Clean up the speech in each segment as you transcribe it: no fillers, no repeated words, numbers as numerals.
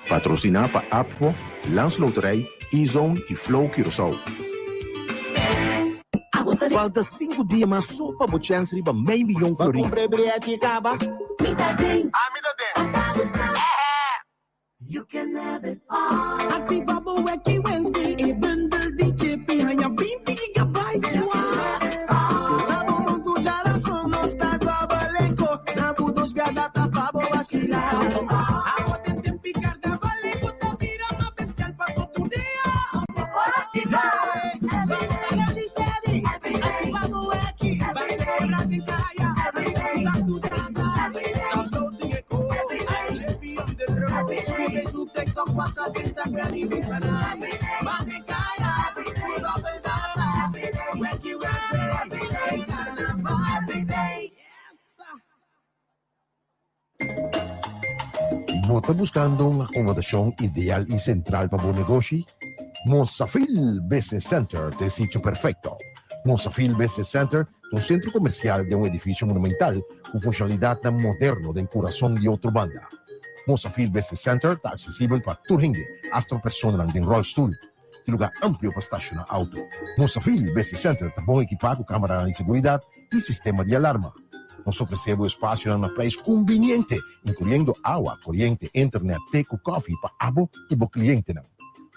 Patrosiná pa ABVO, Landsloterij, E-Zone i Flow Curaçao. Falta sinku dia mas so pa bo chèns riba mei miyon florin. Activa bo Wacky Wednesday e bundel di Chippy haña 20 gigabytes. Pensa bo bon tur djarason nos ta double enco na bu dos bia data pa bo vacila. Awo den tempi carnaval e cu ta bira mas bestial paso tur dia. Yeah, lo bo ta ready steady. Activa bo Wacky, bay cobra den caya. Cu ta su data, downloading e co. Chippy on the road, Facebook, TikTok, WhatsApp, Instagram y bisa nan. Mande caya, cu double data. Wacky Wednesday, den carnaval. Bo ta buskando un akomodashon ideal i sentral pa bo negoshi? Mosafil Business Center ta e sitio perfekto. Mosafil Business Center ta un sentro komersial den un edifisio monumental ku funshonalidatnan moderno den kurason di Otrobanda. Mosafil Business Center ta aksesibel pa tur hende, asta pa personanan den ròlstul. Tin lugá amplio pa stashoná outo. Mosafil Business Center ta bon ekipá ku kameranan di seguridat i sistema di alarma. Nos ta ofresé bo espasionan na prijs kumbiniente, inkluyendo awa, koriente, internet, te ku kòfi pa abo i bo klientenan.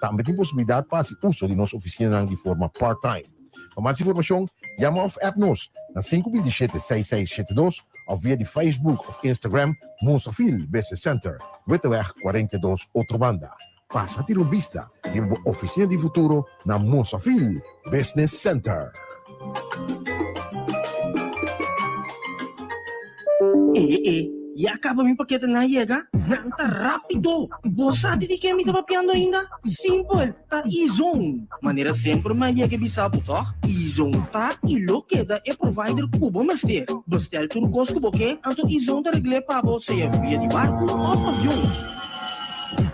Tambe tin posibilidat pa hasi uso di nos ofisinanan di forma part-time. Pa mas informashon, yama òf app nos na sinku binti shete seis seis shete dos òf via di Facebook òf Instagram Mosafil Business Center, Witteweg 42, Otrobanda. Pasa tira un bista riba bo oficina di futuro na Mosafil Business Center. E e, ya caba mi paketenan yega? Nan ta rapido! Bo sa di di ke mi ta papiando ainda? Simpel, ta E-Zone! Manera semper mi a yega e bisa bo tòg? E-Zone ta i lo keda e provider ku bo mester. Bestel tur kos ku bo ke, anto E-Zone ta regl'é pa bo sea via di barku òf avion.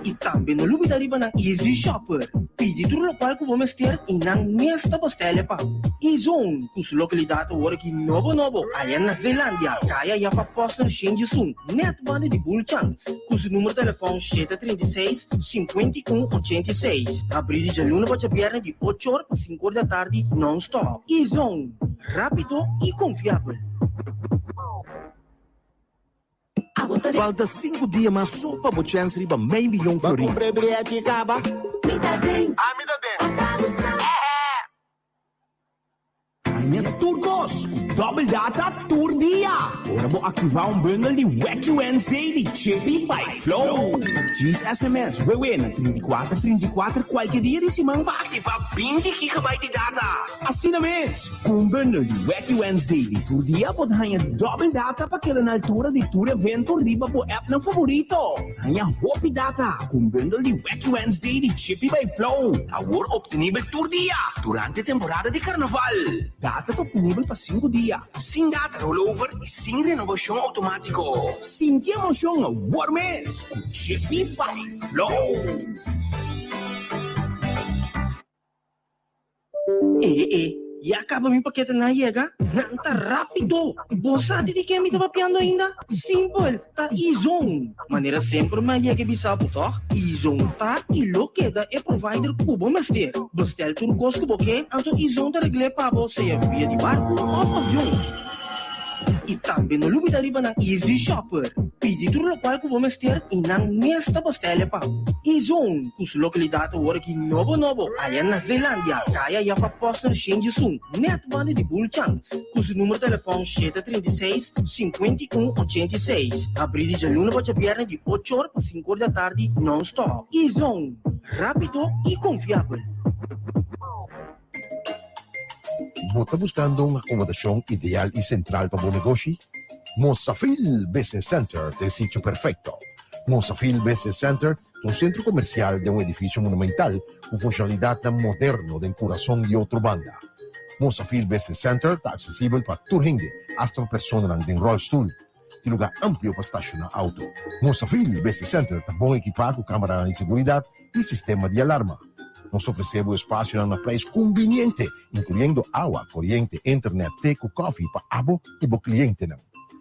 I tambe no lubida riba nan Easy Shopper. Pidi tur lokual ku bo mester i nan mes ta bostele pa bo. E-Zone, ku su lokalidat awor aki nobo nobo aya na Zeelandia, kaya Jaffa Posner Shenjisun, nèt banda di Bulchans. Ku su numero telefòn 736, 51, 86. Habrí di djaluna pa djabièrnè di ocho or pa sinku or di atardi nòn-stòp. E-Zone, rápido i konfiabel. Falta sinku dia mas so pa bo chèns riba mei miyon florin. Haña tur kos ku dòbel data tur dia ora bo aktivá un bundel di Wacky Wednesday di Chippy by Flow. Djis sms WW na 34 34 kualke dia di siman pa aktivá 20 gigabyte di data. Asina mes! Ku un bundel di Wacky Wednesday di tur dia bo ta haña dòbel data pa keda na altura di tur evento riba bo appnan favorito. Haña hopi data ku un bundel di Wacky Wednesday di Chippy by Flow, awor optenibel tur dia durante temporada di karnaval. Data ta optenibel pa sinku dia, sin data rollover i sin renobashon outomátiko. Sinti emoshon awor mes ku Chippy by Flow! E e, ya caba mi paketenan yega? Nan ta rapido! Bo sa di di ke mi ta papiando ainda? Simpel, ta E-Zone! Manera semper mi a yega e bisa bo tòg? E-Zone ta i lo keda e provider ku bo mester. Bestel tur kos ku bo ke, anto E-Zone ta regl'é pa bo sea via di barku òf avion. I tambe no lubida riba nan Easy Shopper. Pidi tur lokual ku bo mester i nan mes ta bostele pa bo. E-Zone, ku su lokalidat awor aki nobo nobo aya na Zeelandia, kaya Jaffa Posner Shenjisun, nèt banda di Bulchans. Ku su numero telefòn 736, 51, 86. Habrí di djaluna pa djabièrnè di ocho or pa sinku or di atardi nòn-stòp. E-Zone, rápido i konfiabel. Bo ta buskando un akomodashon ideal i sentral pa bo negoshi? Mosafil Business Center ta e sitio perfekto. Mosafil Business Center ta un sentro komersial den un edifisio monumental ku funshonalidatnan moderno den kurason di Otrobanda. Mosafil Business Center ta aksesibel pa tur hende, asta pa personanan den ròlstul. Tin lugá amplio pa stashoná outo. Mosafil Business Center ta bon ekipá ku kameranan di seguridat i sistema di alarma. Nos ta ofresé bo espasionan na prijs kumbiniente, inkluyendo awa, koriente, internet, te ku kòfi pa abo i bo klientenan.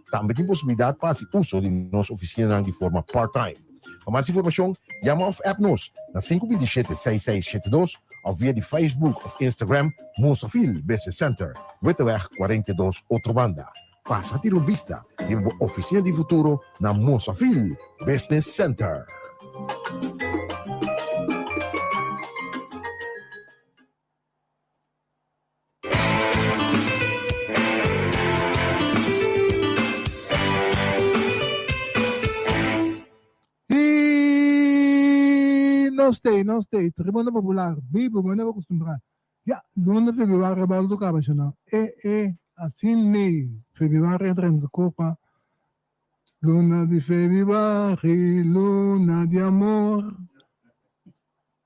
Tambe tin posibilidat pa hasi uso di nos ofisinanan di forma part-time. Pa mas informashon, Yama òf app nos na 527 6672 òf via di Facebook òf Instagram Mosafil Business Center, Witteweg 42, Otrobanda. Pasa tira un bista riba bo oficina di futuro na Mosafil Business Center. I nos t'ei, nos t'ei, Tribuna Popular, bibu, manera acostumbrá. Ya, luna febrüari a bòltu kaba shona. E, e, asin nei, febrüari a drenta kopa. Luna di febrüari, luna di amor.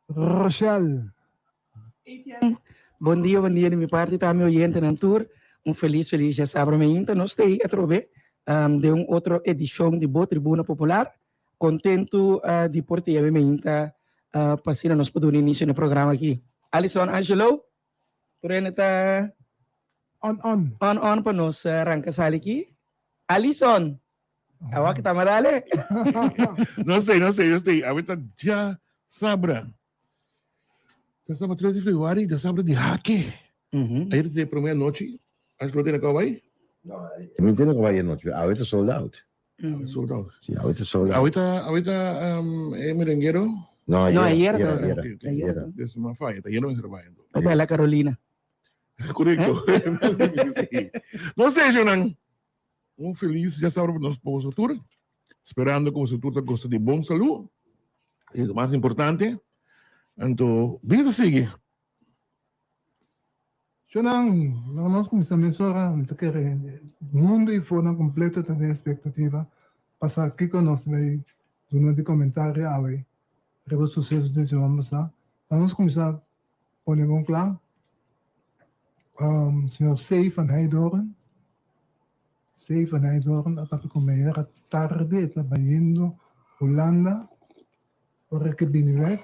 Rochelle. Bon dia, bon dia di mi parti tambe oyentenan tur. Un felis felis djasabra meinta. Nos ta ei atrobe den un otro edishon di Bo Tribuna Popular. Kontentu di por ta yami meinta pa asina nos por duna inisio na e programa aki. Alison Angelo, tur hende ta On on. On on pa nos ranka sali aki. Alison, awor ki ta madale. Nos ta ei, nos ta ei, nos ta ei. Awe ta djasabra. Djasabra tres di februari, djasabra di hake. Ayer ta e prome anochi. Angelo tene kau bai? Mi tene kau bai anochi, awe ta sold out. Awe sold out. Si, awe ta sold out. Awe ta, awe ta e merenguero? No, No, ayera. ayera Ayera, tabata. ayera. Ayera. Ayera. Des ma faya, ta ayera mester bai anto. Ta baila Carolina. Korekto. Nos deseo-nan un felis djasabra pa nos pa boso tur, sperando ku boso tur ta gosa di bon salú, i lo mas importante, anto bida ta sigui. Shonnan, laga nos kuminsá mesora, mi ta kere mundu i fornan kompleto ta den espektativa pa sa kiko nos ta bai duna di komentario awe riba suseso di siman pasá. Laga nos kuminsá pone bon kla. Señor C. van Heydoorn, C. van Heydoorn a papia ku mi ayera tardi, e ta bayendo Hulanda ora ke bini wèk.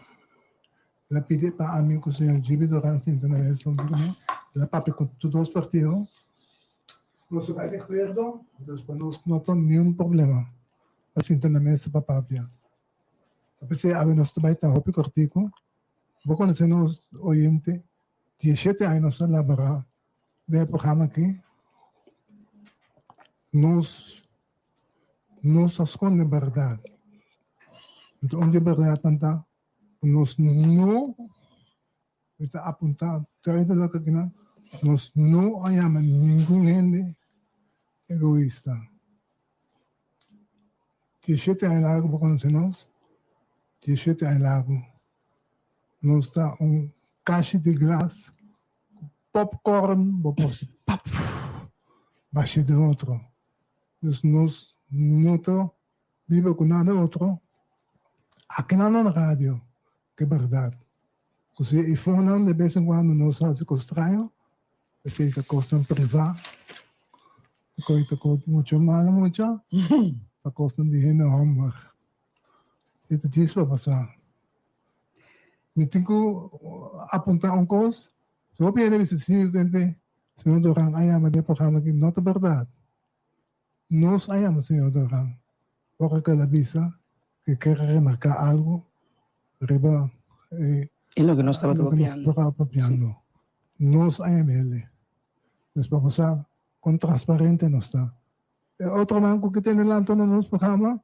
El a pidi pa ami ku señor Gibi Doran sinta na mesa huntu ku mi. El a papia ku tur dos partido. Nos a bai di akuerdo, dus pa nos no ta niun problema pa sinta na mesa pa papia. Ta p'esei awe nos ta bai ta hopi kòrtiku. Bo konosé nos oyente, dieshete aña nos a laborá den e programa aki. Nos no sa skonde bèrdat. Enton un di e bèrdatnan ta ku nos no, mi ta apuntá duidelijk akinan, nos no a yama ningun hende egoista. Dieshete aña largu bo konosé nos, dieshete aña largu nos ta un kashi di glas ku popcorn bo por si pap basha den otro. Dus nos no ta biba ku nada otro akinan na radio ke bèrdat. Ku si e ifonnan de bes en kuando nos hasi kos straño, esei ta kosnan privá, koe ta kos mucho malo mucha, ta kosnan di hende hòmber. E ta djis pa pasá. Mi tin ku apuntá un kos, si hopi hende bisa si kende señor Doran a yama den e programa aki, no ta bèrdat. Nos a yama señor Doran ora ku el a bisa ku e ker remarká algu riba e E loke nos tabata loke nos papiando. tabata papiando. Nos a yama el. Pues pa bo sa kon transparente nos ta. E otronan ku ke tene lanta na nos programa,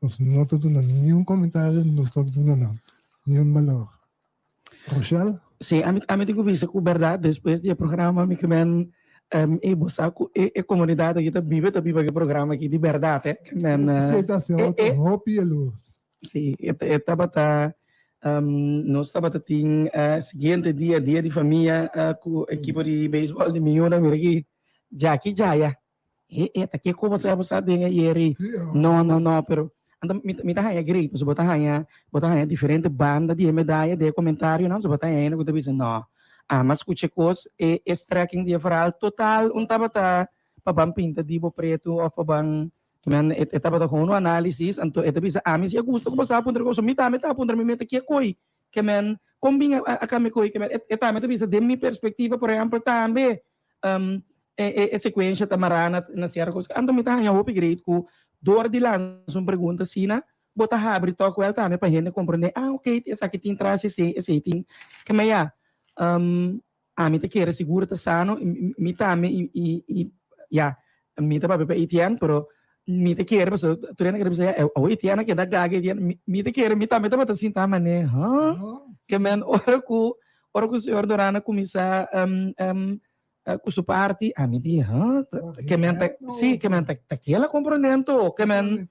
nos no ta duna niun komentario, nos no ta duna nan niun balor. Rochelle? Sí, ami, ami tin ku bisa ku bèrdat despues di e programa mi ke men e bo sa ku e e komunidat aki ta biba ta biba ku e programa aki di bèrdat eh. Ke men Esei ta hasi e otro e hopi yalurs. Sí, e e tabata nos tabata tin siguiente dia, dia di famia ku ekipo di beisbòl di mi yunan mira aki djaki djaya. E e ta ke komo sa bo sa den ayer i no no no pero anto mi mi ta haña great pasobra bo ta haña bo ta haña diferente banda di e medaya di e comentarionan so bo ta haña hende ku ta bisa no ama skucha e kos e e strekking di e verhaal total un tabata pa ban pinta di bo pretu òf pa ban men e e tabata gewoon un análisis anto e ta bisa ami si a gusta ku bo sa puntra kos mi tambe ta puntra mi meta ke koi ke men kon bin a kambia koi ke men e tambe ta bisa den mi perspektiva por ehèmpel tambe E e sekuensha ta mará na na sierto kos. Anto mi ta haña hopi great ku dor di lansa un pregunta asina, bo ta habri tòg wèl tambe pa hende komprondé, ah oké, esaki tin tras esei, esei tin. Ke men ya, ami ta kere sigur ta sano, mi tambe i i i ya, mi ta papia pa Etienne, pero mi ta kere pasobra tur hende a kere bisa ya, awor Etienne a keda gaga Etienne, mi mi ta kere mi tambe tabata sinta manera, huh? Ke men ora ku ora ku señor Doran a kuminsá Ku su parti, ami di, huh? Ke men ta, sí, ke men ta, ta kiel a komprondé anto? Ke men,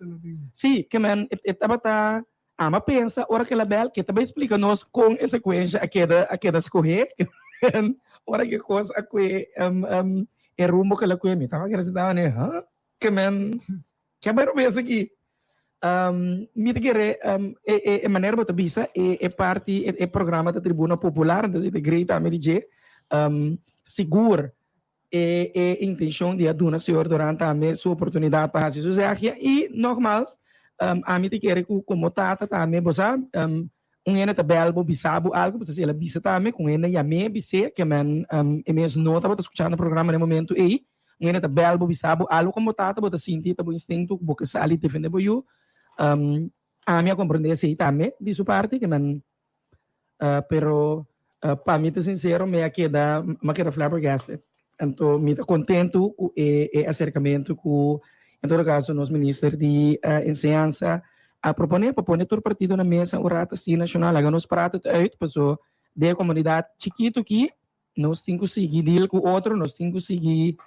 sí, ke men, e tabata, ami a pensa ora ke el a bèl, ke ta bai splika nos kon e sekuensha a keda, a keda skohé. Ora ke kos a kue e rumbo ke el a kue, mi tabata kere sintá manera, huh? Ke men, ke a bai robes aki? Mi ta kere e, e, e manera bo ta bisa, e, e parti, e, e programa ta Tribuna Popular, entonces ta great tambe di dje. Sigur e, e intencion di a duna señor Doran tambe su oportunidad pa haci su zegje. Y nogmaals, ami ta kere cu como tata tambe, bo sa, un hende ta bel bo bisa bo algo, pasobra si el a bisa tambe cu un hende yam'é bis'é, ke men e mes no tabata scuchando e programa na e momento ey. Un hende ta bel bo bisa bo algo como tata bo ta sinti ta bo instinto ku bo ke sali defende bo yu. Ami a comprende esei tambe di su parti ke men pero pa mi ta sincero mi a keda mi a keda flabbergasted. Anto mi ta contento ku e e acercamento ku en todo caso nos minister di enseñansa a propone pa pone tur partido na mesa un rato asina nacional laga nos praat het uit paso den e comunidad chikito aki Nos tin ku sigui deal ku otro, nos tin ku sigui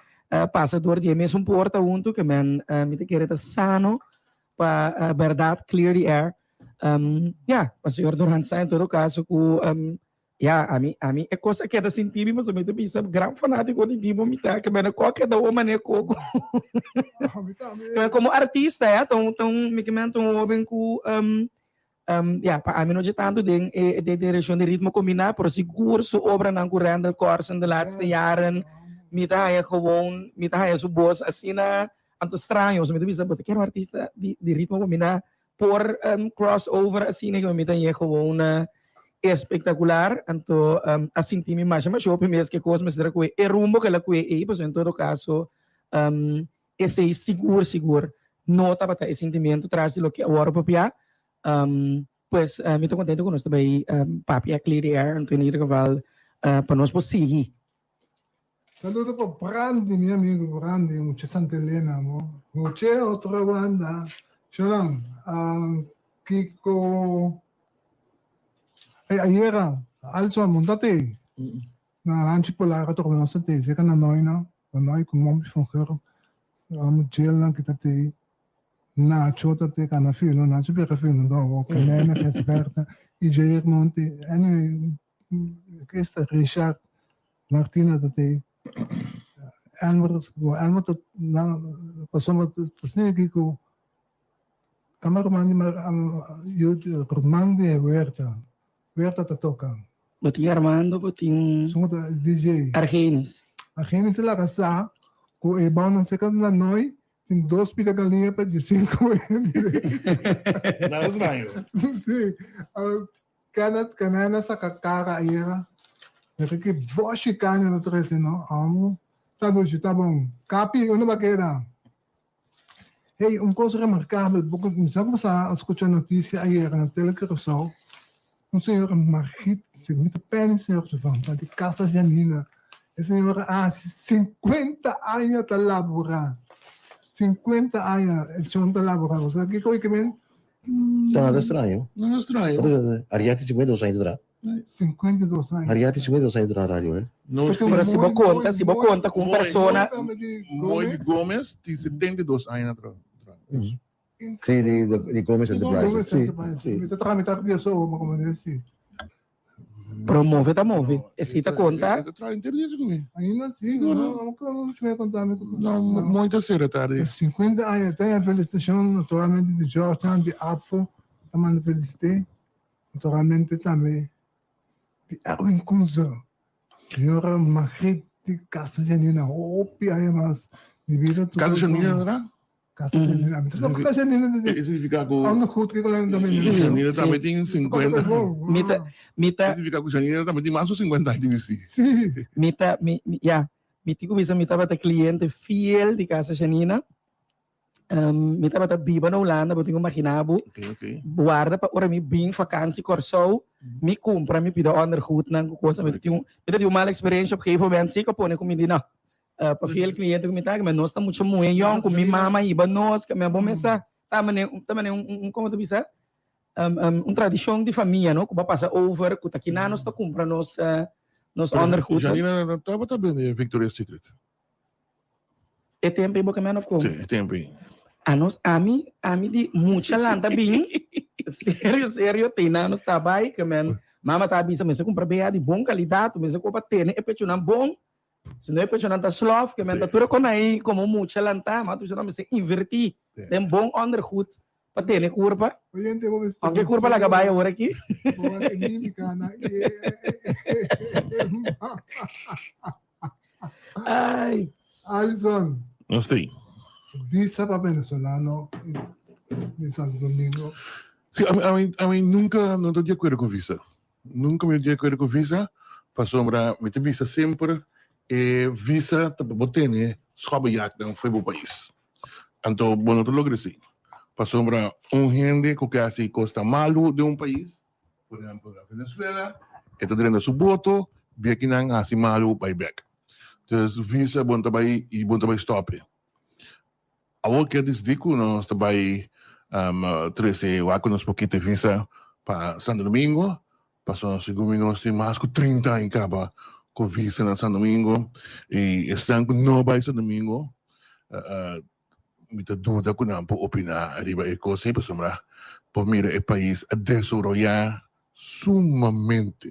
pasa dor di e mesun porta huntu, ke men mi ta kere ta sano pa bèrdat clear the air. Ya, pa señor Durant sa en todo kaso ku ya, ami ami e kos a keda sinti mi pasobra mi ta bisa gran fanátiko di Dibo mi ta, ke men a kòke ta un manera koko. Ke men komo artista ya, ta un ta un mi ke men ta un hoben ku Ya, pa ami no dje tantu den e den direkshon di ritmo kombiná, pero sigur su obranan ku Randal Corsen de laatste jaren, mi ta haña gewoon, mi ta haña su bos asina anto straño, pasobra mi ta bisa bo ta kere un artista di di ritmo kombiná por cross over asina, mi ta hañ'é gewoon espektakular, anto a sinti mi masha masha hopi mes ke kos mester a kue e rumbo ku el a kue ei, pasobra en todo kaso Esei sigur sigur no tabata e sintimentu tras di loke awor a papia. Pues mi ta contento cu nos ta bay papia clear the air, anto in ieder geval pa nos por sigui. Saludo pa Brandy, mi amigo Brandy, mucha Santa Elena, mo. Mucha otro banda. Shalom. Kiko. Ay, ayera, also, montate. Na Rancho Polar atrobe nos ta tei cerca na Noi no, na Noi cu Mompi van Geur, amo Jelnan ki ta tei, Nacho ta tei cana filo, Nacho bira filo do awo, Kelene, Gisberta y Jair Monti, anyway, esta Richard, Martina ta tei, Elmer, bo Elmer ta na pasobra ta asina aki cu Tamba ruman di ruman di Huerta. Huerta ta toca. Bo tin Armando, bo tin Son ta DJ. Argenis. Argenis a laga sa cu e bounan seca na noi tin dos pida galiña pa diesinco hende. Nada straño. Si. Kenneth Kanana saca cara ayera. Mira ki boshi caña no trece no. Amo. Ta dushi, ta bon. Capi, unda bo a keda? Hey, un kos remarkabel, bo mi sa kumsa a skucha notisia ayer na Tele Curaçao, un señora Margit, si mi ta pèni señor su fam, ta di Casa Janina, e señora a hasi sinkuenta aña ta laborá, sinkuenta aña e shon ta laborá, bo sa kiko e ke men? Nada straño. Nada straño. Ariati 52 aña ta traha. 52 aña. Ariati 52 aña ta traha radio, eh. Nos Pero si bo conta, si bo conta cu un persona. Moy di Gomez tin 72 aña na traha. Sí, di, di Gomez Enterprises. Sí, sí. Mi ta traha mitar dia so, ma como di sí. Pero move ta move. Esey ta conta. Ta traha henter dia cu mi. Ainda sí, no, no, no, no me conta mi. No, Moy ta cera tardi. 50 aña, ta e felicitacion naturalmente di Georgetown, di APFO, ta manda felicite. Naturalmente tambe di Erwin Kunze, señora Margriet di Casa Janina, hopi aña mas di bida. Casa Janina no ta? Casa Janina, mi ta sa Casa Janina. E significa cu. Ando goed kiko nan tambe. Janina tambe tin 50. Mi ta, mi ta. E significa cu Janina tambe tin mas cu 50 aña di bisti. Si. Mi ta, mi, ya, mi tin cu bisa mi tabata cliente fiel di Casa Janina. Mi tabata biba na Hulanda, bo tin ku imaginá bo. Warda pa ora mi bin vakansi Kòrsou, mi kumpra mi pida ondergoednan ku kosa. Mi ta tin un, mi ta tin un mal eksperensha op gegeven moment si ku a pone ku mi di no. Pa fiel kliente ku mi ta, mi nos ta mucha muhé yòn ku mi mama hiba nos, ku mi a bo mesa ta mane ta mane un un komo ta bisa un tradishon di famia no ku bo a pasa over ku ta kinan nos ta kumpra nos nos ondergoed. Janina tabata bende Victoria's Secret. E tempo ei bo ke man of kon? Sí, e tempo ei. Anos, ami, ami di mucha lanta bin, serio, serio, tena nos ta bai, ke men, mama ta bisa, mester kumpra bea di bon kalidat, mester kopa tene e pechunan bon, si no e pechunan ta slof, ke men ta tur e kon ei komo mucha lanta, mama ta bisa no, mester inverti den bon ondergoed pa tene kurpa, Oyente, bo mester aunke kurpa laga bai awor aki. Bo wak e mimika na e Ay. Alison. Nos tin. Visa pa venezolano di Santo Domingo. Sí, ami, ami, ami nunca no ta di acuerdo cu visa. Nunca mi di acuerdo cu visa, pasobra mi ta bisa semper e visa ta pa bo tene schobbejachtnan fo'i bo pais. Anto bo no ta logra esei. Pasobra un hende cu ke haci cos ta malu den un pais, Por ehempel na Venezuela e ta drenta su boto bia kinan hasi malu bai bek. Dus visa bon ta bai y bon ta bai stop e. Awor ke a disidi ku nos ta bai trese wak ku nos por kita e visa pa Santo Domingo pasobra segun mi nos tin mas ku 30 aña kaba ku visa na Santo Domingo y esnan ku no bai Santo Domingo Mi ta duda ku nan por opiná riba e kos ei pasobra por mira e pais a desaroyá sumamente.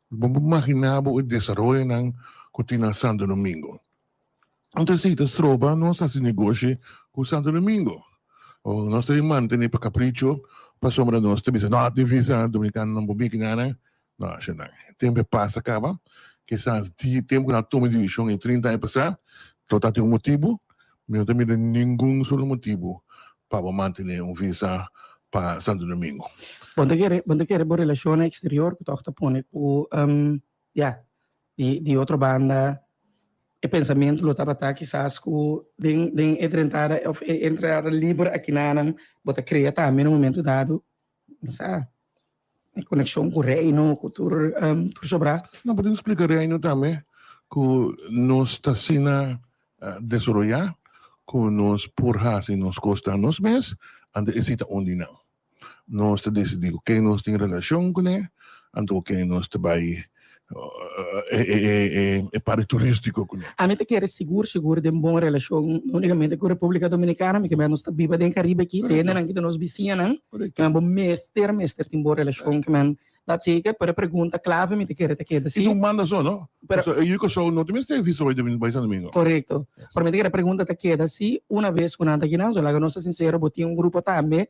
Bo por maginá bo e desaroyonan ku tin na Santo Domingo. Anto esei ta stroba nos hasi negoshi ku Santo Domingo. Nos ta mantené pa kapricho pasobra nos ta bisa no tin visa dominikano nan por bini kinan. No asha nan. Tempu e pasa kaba, kisas di tempu ku nan a tuma e desishon e 30 aña pasá, lo ta tin un motibu, mi no ta mira ningun solo motibu pa bo mantené un visa pa Santo Domingo. Bo ta kere, bo ta kere bo relashonnan eksterior ku tòg ta pone ku, ya, di di otro banda e pensamentu lo tabata kisas ku den den e drentada òf e entrada liber akinanan bo ta krea tambe na un momento dado, no sa. E konekshon ku Reino, ku tur tur sobrá. No, por splika Reino tambe ku nos ta asina desaroyá ku nos por hasi nos kosnan nos mes, anto esei ta un di nan. Nos ta disidí ku ken nos tin relashon kuné, anto ku ken nos ta bai e parti turístiko kuné. Ami ta kere sigur sigur den bon relashon no únikamente ku Repúblika Dominikana, mi ke mira nos ta biba den Karibe aki, te hendenan ki ta nos bisiñanan, ke men bo mester mester tin bon relashon, ke men dat zeker, pero e pregunta klave mi ta kere ta keda si. I tu manda so no? Pero. Pasobra e yu Kòrsou no ta mester visa bai bai Santo Domingo. Korekto. Pero mi ta kere pregunta ta keda si una bes ku nan ta kinan, so laga nos ta sinsero bo tin un grupo tambe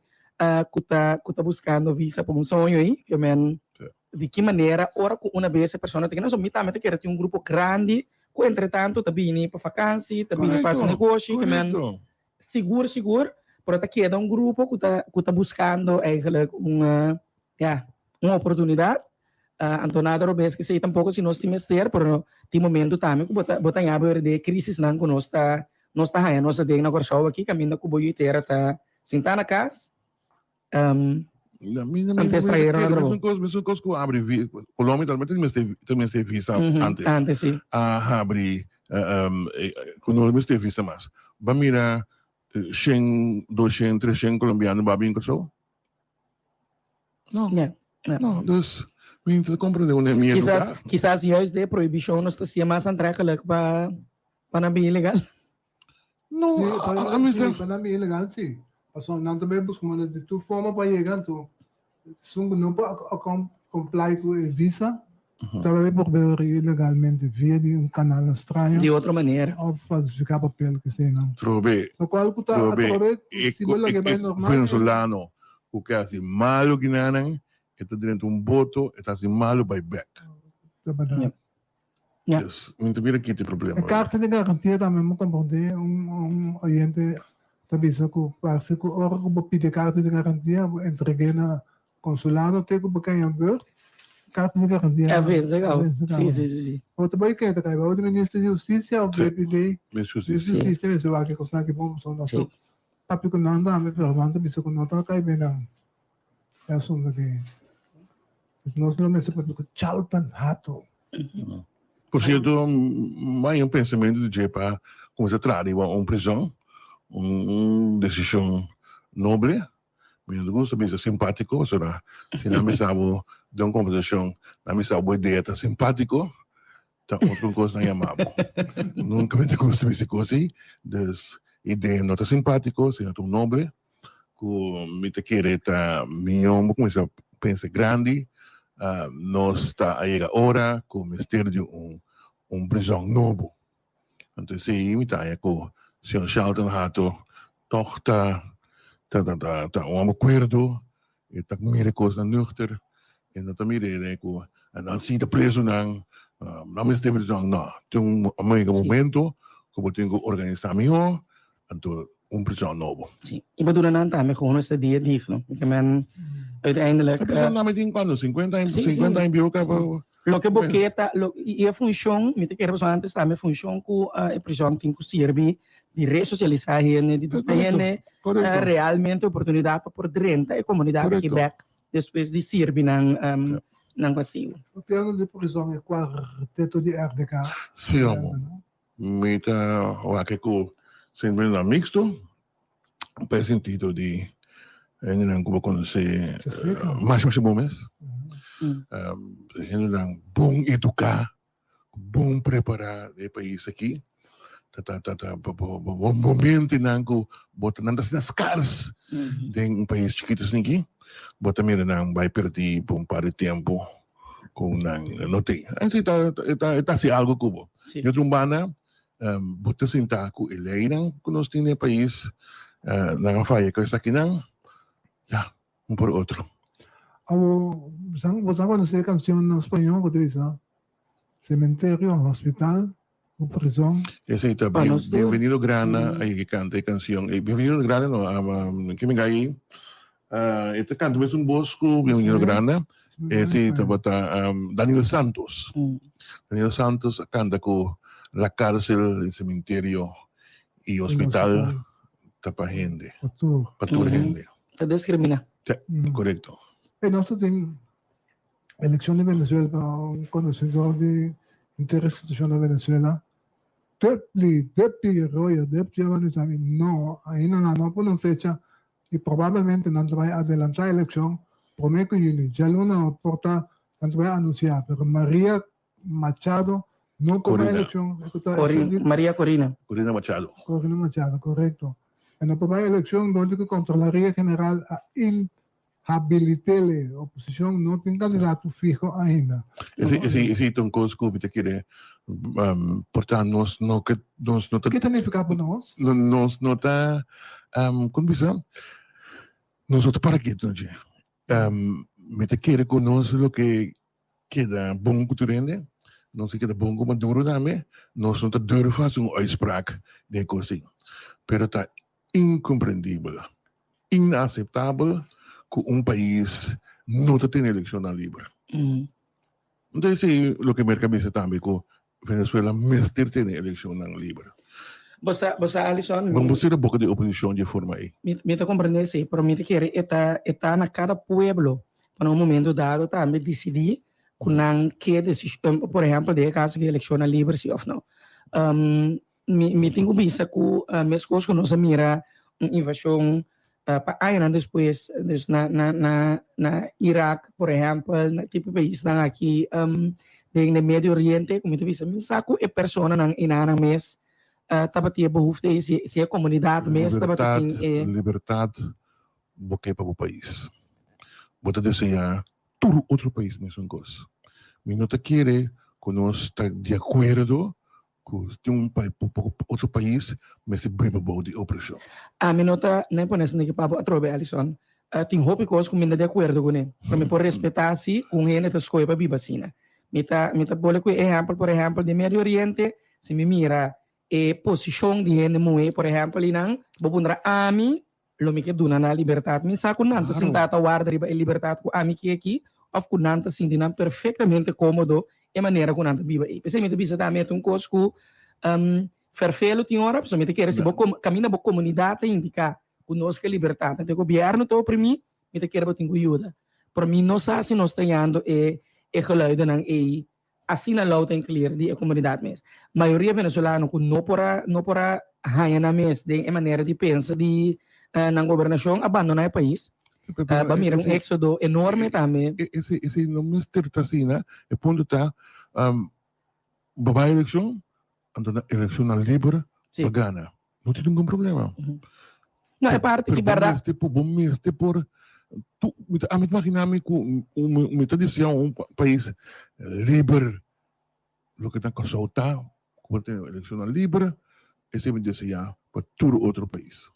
ku ta ku ta buskando visa pa un soño ei, ke men. Di ki manera ora ku una bes e persona ta keda so mi tambe ta kere tin un grupo grandi ku entretanto ta bini pa fakansi, ta bini pa hasi negoshi, ke men sigur sigur pero ta keda un grupo ku ta ku ta buskando eigenlijk un ya un oportunidat. Anto nada robes ke esei tampoko si nos tin mester pero tin momento tambe ku bo ta bo ta haña bo den e krisisnan ku nos ta nos ta haña nos aden na Kòrsou aki kaminda ku bo yu tera ta sintá na kas. Antes trajeron na trabou. Mesun kos ku abri Colombia tambe ta mester visa antes. Antes si. A habri ku no mester visa mas. Ba mira shen, doshen, treshen colombiano ba bin Kòrsou? No. No, dus mi no ta komprende un mi eduká. Kisas juist de prohibishon nos ta siña mas aantrekkelijk pa nan bin ilegal. No, Sí, a, pa, a, a mi sí, sa. pa nan ilegal sí. Pasobra nan ta bay busca manera di tur forma pa yega anto esun cu no por a com comply cu e visa ta bay por bay ilegalmente via di un canal extraño Di otro manera. of falsifica papel kesey nan. Trobe, Locual cu ta trobe, atrobe e, si bo e, laga bay e normal e venezolano cu ke hasi malo kinanan, e ta drenta un boto, e ta hasi malo bay bek. Ta berdad. Ja. Dus mi ta mira kita e problema. E karta di garantia tambe mi komprondé un un oyente ta bisa ku parse ku ora ku bo pidi e karta di garantia bo entreg'é na konsulado te ku bo kai en beurt karta di garantia A vense a kaba. vense Si kaba. si si si. Bo ta bai keda kai bou di minister di hustisia òf Sí. BPD Minister di Minister di Hustisia. Hustisia mester wak e kosnan aki bon pasobra nos Si. papia ku nan tambe, pero nan ta bisa ku no ta kai bin nan e asuntu aki. Pues nos lo mester papia ku Charlton Hato. Por cierto, mai un pensamiento di dje pa cuminsa traha riba un prison, un decision noble. Mi no ta gusta bisa simpatico, pasobra si nan bisa bo den un conversacion, nan bisa bo idea ta simpatico, ta otro cos nan yama bo. Nunca mi ta gusta bisa cos ei, dus idea no ta simpatico, sino ta un noble cu mi ta kere ta miyon bo cuminsa pensa grandi, nos ta a yega ora cu mester di un un prison nobo. Anto esei mi ta haña ku señor Shelton Hato tòg ta ta ta ta un hòmber kuerdo, e ta mira e kosnan nuchter, e no ta mira e ku nan sinta presonan, nan mester prison, no. Tin un momento ku bo tin ku organisá mihó, anto un prison nobo. Sí, i pa duna nan tambe gewoon este dia digno. Ik men uiteindelijk. E prison tambe tin cuando? 50 aña, 50 aña bieu caba. Loke bo ke ta, lo, i e funcion, mi ta kere pasobra antes tambe e funcion ku e prison tin ku sirbi di resosialisá hende, di duna hende realmente oportunidat pa por drenta e komunidat aki bèk despues di sirbi nan nan kastigu. Papiando di prison e kuarteto di RDK. Sí, amo. Mi ta wak ku sentimentonan mixto pa e sentido di hendenan ku bo konosé masha masha bon mes, hendenan bon eduká, bon prepará den e pais aki, ta ta ta ta bo mentenan ku bo ta nan ta asina skars den un pais chikitu asin aki, bo ta mira nan bai pèrdí pa un par di tempu ku nan no tin. Esei ta ta hasi algu ku bo. Di otro un banda, bo ta sinta ku e leinan ku nos tin den e pais, nan a faya ku esakinan, ya, un por otro. Abo, bo sa konosé e kanshon na spañó ku ta bisa, Sementerio, hospital o prizon? Esei ta Bienvenido Grana a yega kanta e kanshon. Bienvenido Grana no, ke mi gai E ta kanta mes un bos ku Bienvenido Granda. Esei tabata Daniel Santos. Daniel Santos a kanta ku la cárcel, el cementerio y hospital ta pa hende. Pa tur hende. Ta discrimina. Korekto. E nos ta tin elekshon di Venezuela pa un konosedor di henter e situashon na Venezuela. Depli, depi royo, depli a bisa mi no, ainda nan no a pone un fecha i probablemente nan ta bai adelantá elekshon promé ku yüni. Djaluna por ta nan ta bai anunsiá, pero Maria Machado no por bai elekshon. Maria Corina. Corina Machado. Corina Machado, korekto. E no por bai elekshon dor di ku Kontrolaria General a inhabilit'é. Oposishon no tin kandidato fiho ainda. Esei ta un kos ku mi ta kere por ta nos no ke nos no ta. Ke ta nifiká pa nos? Nos no ta kon bisa nos no ta para ketu na dje. Mi ta kere ku nos loke keda bon ku tur hende, nos ke keda bon ku Maduro tambe, nos no ta durf hasi un uitspraak den e kos ei. Pero ta inkomprendibel, inaseptabel ku un pais no ta tene elekshonnan liber. Enton esei loke Merka bisa tambe ku Venezuela mester tene elekshonnan liber. Bo sa, bo sa Alison, mi. Bo sera boka di oposishon di e forma ei. Mi, mi ta komprende esei, pero mi ta kere e ta, e ta na kada pueblo pa na un momento dado tambe disidí ku nan ke desishon, por ehèmpel den e kaso di elekshonnan liber si òf no. Mi mi tin ku bisa ku meskos ku nos a mira un invashon pa añanan despues, dus na na na na Irak por ehèmpel, na tipo paisnan aki den den Medio Oriente ku mi ta bisa mi sa ku e personanan enanan mes tabatin e behoefte ei si si e komunidat mes tabata tin e. Libertat bo ke pa bo pais. Bo ta deseá tur otro pais mesun kos. Mi no ta kere ku nos ta di akuerdo Ku tin un otro pais mester biba bou di opreshon. Ami no ta na pone esaki pa bo atrobe, Alison. Tin hopi kos ku mi no ta di akuerdo kuné, pero mi por respetá si ku un hende ta skohe pa biba asina. Mi ta mi ta bole ku e ehèmpel, por ehèmpel, den Medio Oriente, si mi mira e posishon di hende muhé, por ehèmpel, i nan, bo puntra ami, Lo mi ke duna nan libertat. Mi sa ku nan ta sintá ta warda riba e libertat ku ami ke aki, òf ku nan ta sinti nan perfektamente kómodo e manera ku nan ta biba ei. P'esei mi ta bisa tambe e ta un kos ku fèrfelu tin ora, pasobra mi ta kere si bo kaminda bo komunidat ta indiká. ku nos ke libertat. Anto e gobièrnu ta oprimí, mi ta kere bo tin ku yuda. Pero mi no sa si nos ta yando e e geluidennan ei asina loud en clear di e komunidat mes. Mayoria venezolano ku no por a no por a haña nan mes den e manera di pensa di nan gobernashon a bandoná e pais. Bo a mira un éxodo enorme tambe. Esei esei no mester ta asina. E punto ta bo bai elekshon, anto na elekshonnan liber pa gana. No tin ningun problema. No, e parti di berdad. Pero bo mester por, bo mester por, tu, mi ta, ami ta imagina mi cu mi ta desea un pais liber, loke ta Kòrsou ta, cu bo tin eleccionnan liber, esei mi desea pa tur otro pais.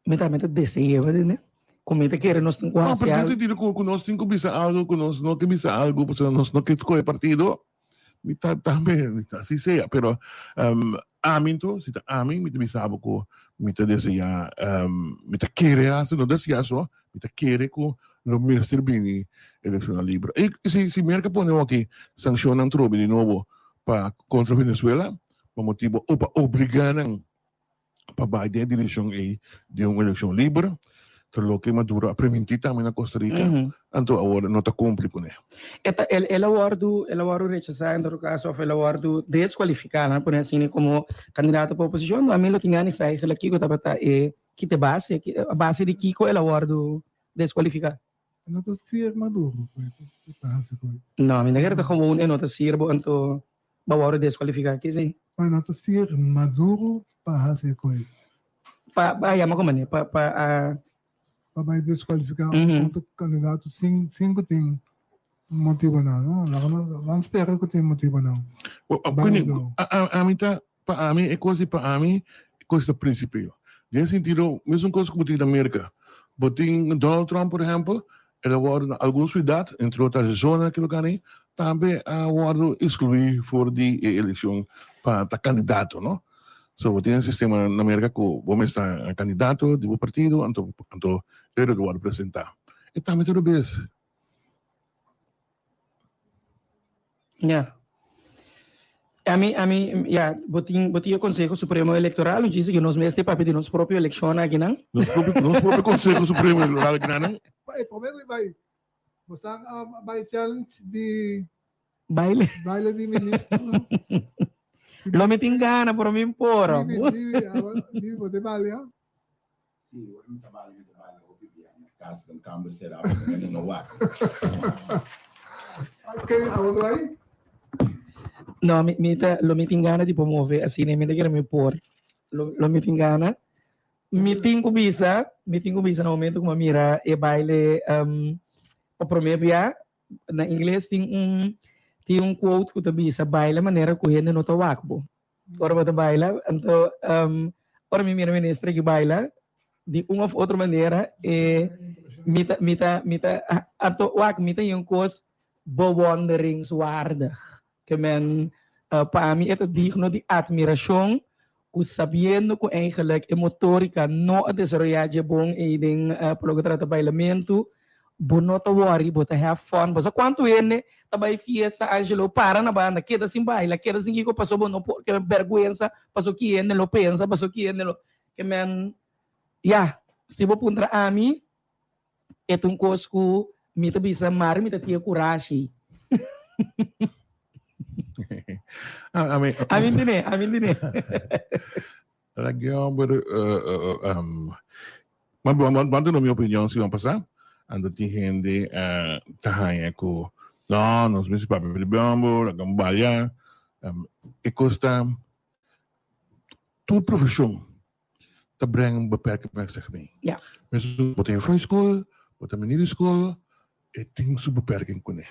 Mi tambe ta desea, bo tende? Cu mi ta kere nos tin cu No, haci pero den algo. sentido cu nos tin cu bisa algo, cu nos no ke bisa algo, pasobra nos no ke scoge partido. Mi ta tambe, así sea, pero ami anto, si ta ami, mi ta bisa bo ku mi ta deseá, mi ta kere hasta, no deseá so, mi ta kere ku lo mester bini elekshonnan liber. I si si Merka pone awor sankshonnan trobe di nobo pa kontra Venezuela, pa motibu o pa obligá nan pa bai den e direkshon ei di un elekshon liber, ta loke Maduro a primintí tambe na Costa Rica, anto awor no ta kumpli kuné. E ta, el, el a wòrdu, el a wòrdu rechasá en todo kaso òf el a wòrdu deskualifiká, nan a pone asina, komo kandidato pa oposishon. Ami lo tin gana di sa eigenlijk kiko tabata e, ki ta e base, a base di kiko el a wòrdu deskualifiká. E no ta sir Maduro ku e ta hasi ku e. No, mi ta kere ta gewoon e no ta sir bo anto bo a wòrdu deskualifiká kese. No, e no ta sir Maduro pa hasi ku e. Pa pa yama komo manera pa pa a. Pa bai deskualifiká un otro kandidato sin sin ku tin motibonan no. Laga nos ban spera ku tin motibonan. Quinny, ami ta pa ami e kos di pa ami e kos ta prinsipio. Den e sentido mesun kos ku bo tin na Merka. Bo tin Donald Trump por ehempel, el a wòrdu na algun siudat, entre otro Arizona ki lugar ei, tambe a wòrdu ekskluí for di e elekshon pa ta kandidato no. So bo tin e sistema na Merka ku bo mes ta kandidato di bo partido anto anto e lo wòrdu presentá. E tambe ta robes. Ya. Ami, ami, ya, bo tin, bo tin e Conseho Supremo Electoral, un chiste que nos mester papia di nos propio eleccion akinan. Nos propio, nos propio Conseho Supremo Electoral akinan. Bai, prome ku bai, bo sa bai challenge di Baile. Baile di ministro. Lo mi tin gana, pero mi por. Dibi, dibi, dibi, bo te balia? Sí, ora mi ta bali, mi ta bali hopi bia. Na kas den kamber será pasobra hende no wak. Ok, awor bai. No, mi, mi ta, lo mi tin gana di por move asina, mi ta kere mi por. Lo, lo mi tin gana. Mi tin ku bisa, mi tin ku bisa na momento ku mi a mira e baile um, pa prome bia, na ingles tin un, tin un quote ku ta bisa, baila manera ku hende no ta wak bo. Ora bo ta baila, anto ora mi mira minister aki baila, di un of otro manera e mi ta mi ta mi ta anto wak mi ta un kos bewonderingswaardig. Ke men pa mi e ta digno di admirashon ku sabiendo ku eigenlijk e motorika no a desaroyá dje bon ei den pa loke trata bailamentu, Bo no ta worry, bo ta have fun. Bo sa cuanto hende ta bay fiesta, Angelo, para na banda, keda sin baila, keda sin kico, paso bo no por, ke berguensa, paso ki hende lo pensa, paso ki hende lo, ke men, ya, si bo puntra ami, e ta un cos cu mi ta bisa, mari mi ta tin e curashi. Ami, Ami ntende, ami ntende. Lag'e homber Bo a duna mi opinion siman pasá, anto tin hende ta haña ku no, nos mester papia di bèmbo, laga un balia. E kos ta, tur profeshon ta brenga un beperking met zich mee. Mesun bo ta jufrou di skol, bo ta meneer di skol, e tin su beperking kuné.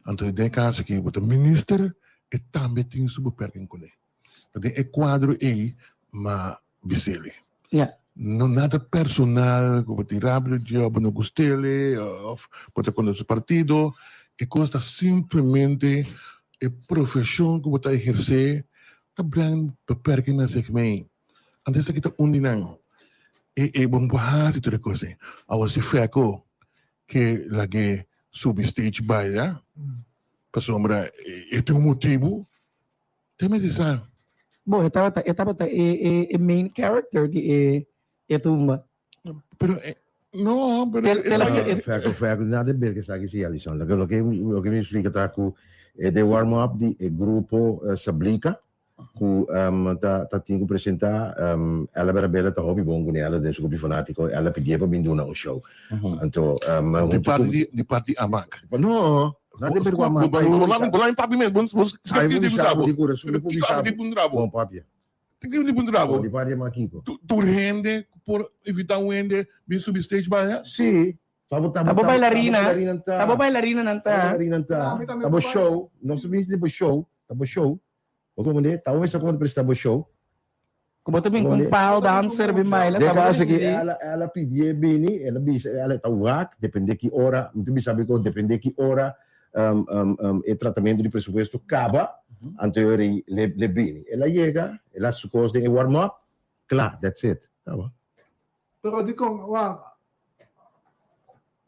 Anto den e kaso aki bo ta minister, e tambe tin su beperking kuné. Ta den e kuadro ei m'a bis'el. No nada personal ku bo tin rabia di dje òf bo no gust'el òf bo ta kontra su partido. E kos ta simplemente e profeshon ku bo ta ehersé ta brenga beperking na zich mee. Anto esaki ta un di nan. E e bo no por hasi tur e kos ei. Awor si Fèko ke lag'é subi stage baila pasobra e tin un motibu. Te mester sa. Bo, e tabata, e tabata e, e, e main character di e, e tumba. Pero eh, no, pero Tel- tel- eh, Ferco, Ferco, nada de ver que sabe si Alison. Lo que me explica ta ku de warm up di e grupo Sablika ku ta tin ku presenta ela Berabela ta hopi bon kuné ela den su grupo fanátiko ela pidié pa bin duna un show. Anto di parti di parti Amak. No, nada de ver ku Amak. Bola papi mes, bon bon Ai, di bo pundrabo. di cura, su Kiko di pundrabo. Bon papia. Kiko di pundrabo. Di parti Amak kiko. Tur hende por invita un hende bin subi stage baya? Si. Tabo Tabo bailarina. Tabo bailarina nan Tabo ta. bailarina ta. Tabo show, nos mis di show, tabo show. O como de, tabo mesa como presta bo show. Como também com pau dancer bem baila. De sabe caso que decidir. ela pidié bini, ela bisa, ela tá wak, depende que hora, tu bisa sabe ko depende que hora e tratamento de presupuesto acaba, anterior le bini. Ela chega, ela su de warm up, claro, that's it. Tá bom. Pero digo, wow,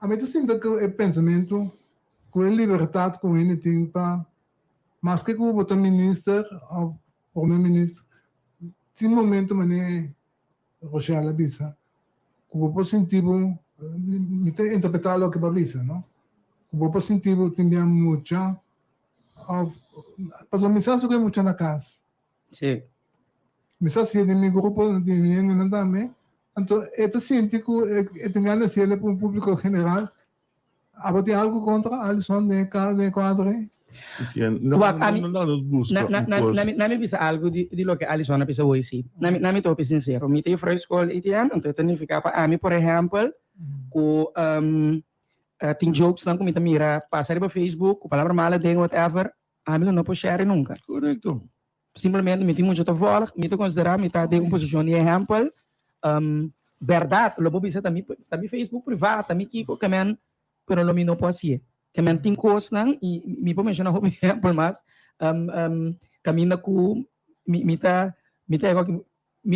ami ta sinti ku e pensamentu ku e libertat ku e tin pa mas ku ku bo ta minister òf promé minister, tin momento manera Rochelle a bisa ku bo por sinti bo, mi ta interpretá loke bo a bisa, no? Ku bo por sinti bo tin bia mucha òf pasobra mi sa ku e mucha na kas. Mi sa si den mi grupo di mi hendenan tambe. Anto e ta sinti ku e tin gana di hasiel pa un públiko general. Abo tin algu kontra Alison den e kuadro ei? Wak, ami, na mi bisa algu di loke Alison a bisa hoy si. Na mi ta hopi sinsero. Mi ta juffrouw school ITM, anto e ta nifiká pa ami, por ehèmpel, ku tin jokes nan ku mi ta mira pasa riba Facebook, ku palabra malo den whatever, ami lo no por share nunka. Simplemente mi tin mucho ta volg, mi ta konsiderá mi ta den un posishon di ehèmpel. Bèrdat, lo bo bisa ta mi Facebook privá, ta mi kiko, ke men, pero lo mi no por hasié. Ke men tin kosnan, i mi por menshoná hopi ehèmpel mas, kaminda ku mi ta mi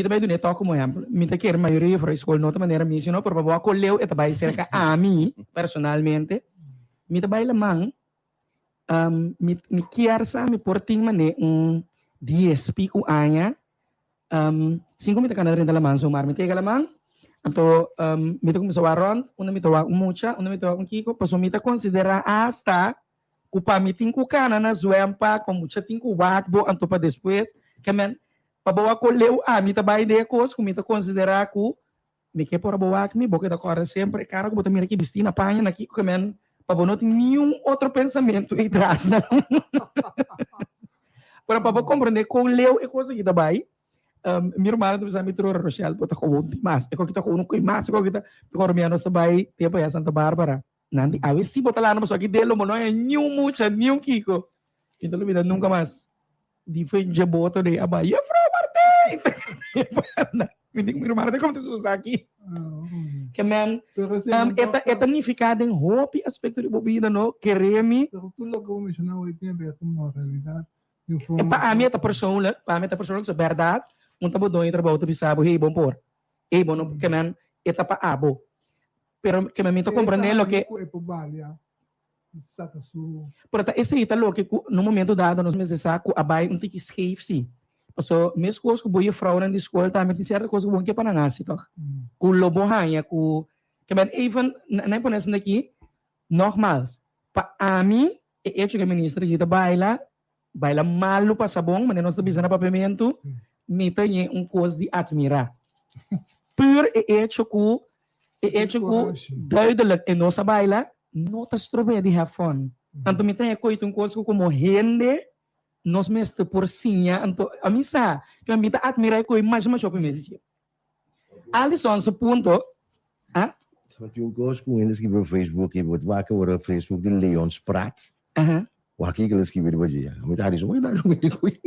ta bai duna e tòg komo ehèmpel. Mi ta kere mayoria juffrouw skol no ta manera mi, sino pero pa bo a koleu e ta bai serka ami personalmente. Mi ta bai laman, mi kier sa mi por tin manera un 10 piku aña, sin ku mi ta kana drenta laman zomaar. Mi ta yega laman, anto mi ta kuminsá wak rònt, unda mi ta wak un mucha, unda mi ta wak un kiko, pasobra mi ta konsiderá asta ku pa mi tin ku kana na zwempak, pa mucha tin ku wak bo, anto pa despues, ke men, pa bo wak koleu ami ta bai den e kos ku mi ta konsiderá ku mi ke por bo wak mi, bo keda kòrda semper e kara ku bo ta mira ki bistí na paña na kiko, ke men, pa bo no tin niun otro pensamentu ei tras nan. Pero pa bo komprendé kon leu e kos aki ta bai, mi rumannan ta bisa mi tur ora, Rochelle, bo ta gewoon dimas, e koki ta gewoon un koi mas, e koki ta, mi kòrda mi a nos ta bai tempu aya Santa Barbara, nan di awe si bo ta landa pasobra aki den lo bo no haña niun mucha, niun kiko. Mi ta lubida nunka mas. Di fen dje boto de a bai, Juffrouw Martijn! Mi di ku mi rumannan ta komo ta susa aki. Ke men, e ta nifiká den hopi aspekto di bo bida, no? Kere mi. Pero tur loke bo menshoná hoy tin a ber ku moralidat di un E forma. Pa ami e ta persoonlijk, pa ami e ta persoonlijk, so bèrdat, un ta bo doño di trabou ta bisa bo, hey, bon por. Hey, bo no, ke men, e ta pa abo. Pero ke men mi ta komprendé loke. Ku e por balia saka su. Pero ta esei ta loke ku na un momento dado nos mester sa ku a bai un tiki scheef si. Paso meskos ku bo juffrouwnan di skol tambe tin sierto kos ku bo no ke pa nan hasi tòg. Ku lo bo haña ku ke men even nan e pone esaki aki nogmaals pa ami e echo ku e minister aki ta baila, baila malu pasa bon manera nos ta bisa na papiamentu, mi ta ñe un kos di atmirá. Pur e echo ku duidelijk e no sa baila no ta strob'é di have fun. Anto mi ta haña koit un kos ku komo hende nos mester por siña anto ami sa ku mi ta atmirá e koe masha masha hopi mes dje. Alison su punto, ah? Tin un kos ku hende skibi riba Facebook i bo ta wak ora Facebook di Leon Spratt. Wak kiko el a skibi riba dje. Mi ta hari su, "Wak ta mi koi?"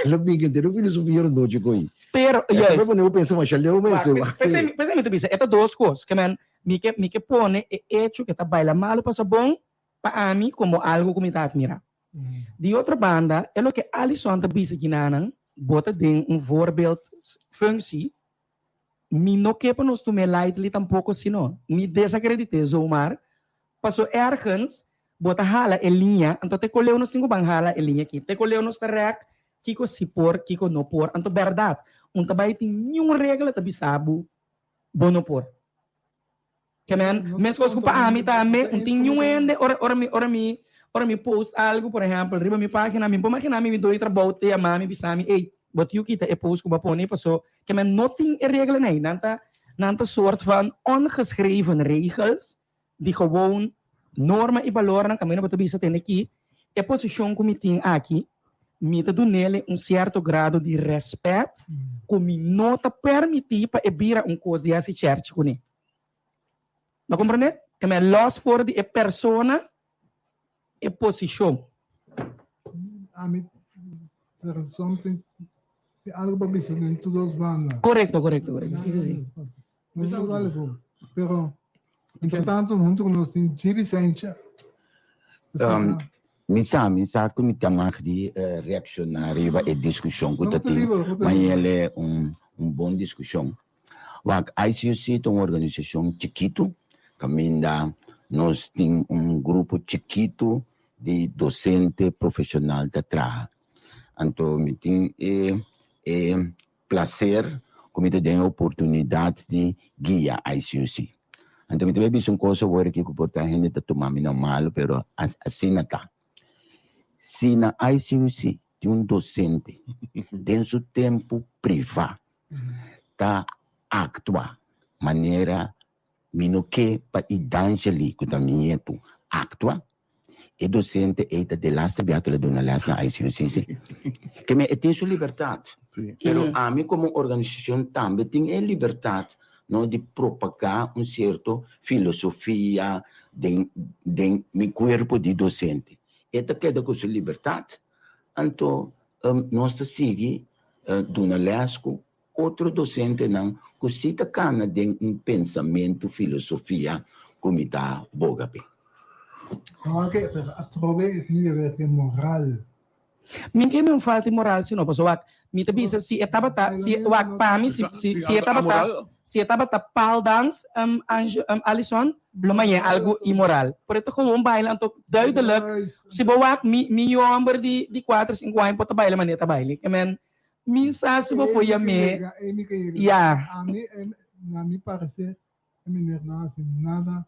El a bin henter un filosofia rondó dje koi. Pero, E juist. ta pone bo pensa masha leu mes. Wak, p'esei mi ta bisa, e ta dos kos. Ke men, mi ke pone e echo ke ta baila malu pasa bon pa ami komo algu ku mi ta atmirá. Di otro banda, e loke Alison ta bisa kinanan, bo ta den un voorbeeldfunctie, mi no ke pa nos tum'é lightly tampoko sino ni desakredit'é zomaar, paso ergens bo ta hala e liña, anto te koleu nos tin ku ban hala e liña aki, te koleu nos ta rèk kiko si por, kiko no por, anto bèrdat. Un ta bai tin niun regla ta bisa bo bo no por. Ke men, meskos ku pa ami tambe, un tin niun hende ora ora mi ora mi ora mi post algu, por ehèmpel, riba mi página, mi por imaginá mi mi doi trabou te yama mi bisa mi, ey, bo tiu kita e post ku bo a pone paso ke men no tin e reglanan ei. Nan ta nan ta sort van ongeschreven regels di gewoon norma i balornan kaminda bo ta bisa tende ki e posishon ku mi tin aki mi ta dunele un sierto grado di rèspèt ku mi no ta permití pa e bira un kos di hasi chèrchi kuné. Bo a komprendé? Ke mi a lòs for di e persona e posishon. Ami there is something tin algo pa bisa den tur dos banda. Korekto, korekto, korekto. Si, si, si. Nos no dale bo. Pero, entretanto, hunto ku nos tin Gibi Sencha. Um, mi sa, mi sa ku mi ta mag di uh, reakshoná riba e diskushon ku ta tin, ma el un, un bon diskushon. Wak, ICUC ta un organisashon chikitu, kaminda nos tin un grupo chikitu di dosente profeshonal ta traha. Anto mi tin e, e placer cu mi ta den e oportunidad di guia ICUC. Anto mi ta bay bisa un cos awor aki cu por ta hende ta tuma mi na malo pero asina ta. Si na ICUC tin un docente den su tempo priva ta actua manera Mi no ke pa e Dangely ku ta mi nietu aktua. E dosente ei ta de laste bia ku el a duna lès na ICUCC. Ke men e tin su libertat. Pero ami komo organisashon tambe tin e libertat no di propagá un sierto filosofia den den mi kuerpo di dosente. E ta keda ku su libertat, anto nos ta sigui duna lès ku Otro dosentenan ku si ta kana den un pensamentu filosofia ku mi ta boga p'e. Oke, pero atrobe e tin di haber ku e moral. Mi ke mi un falta di moral sino pasobra wak mi ta bisa si e tabata si wak pa mi si si si e tabata si e tabata pal dans Ange Alison lo mañe algu imoral pero e ta gewoon baila anto duidelijk si bo wak mi mi homber di di kuater sinku aña por ta baila manera e ta baila ke men Mi sa si bo por yam'é. Ya. Ami, na mi parecer, e meneer no a haci nada,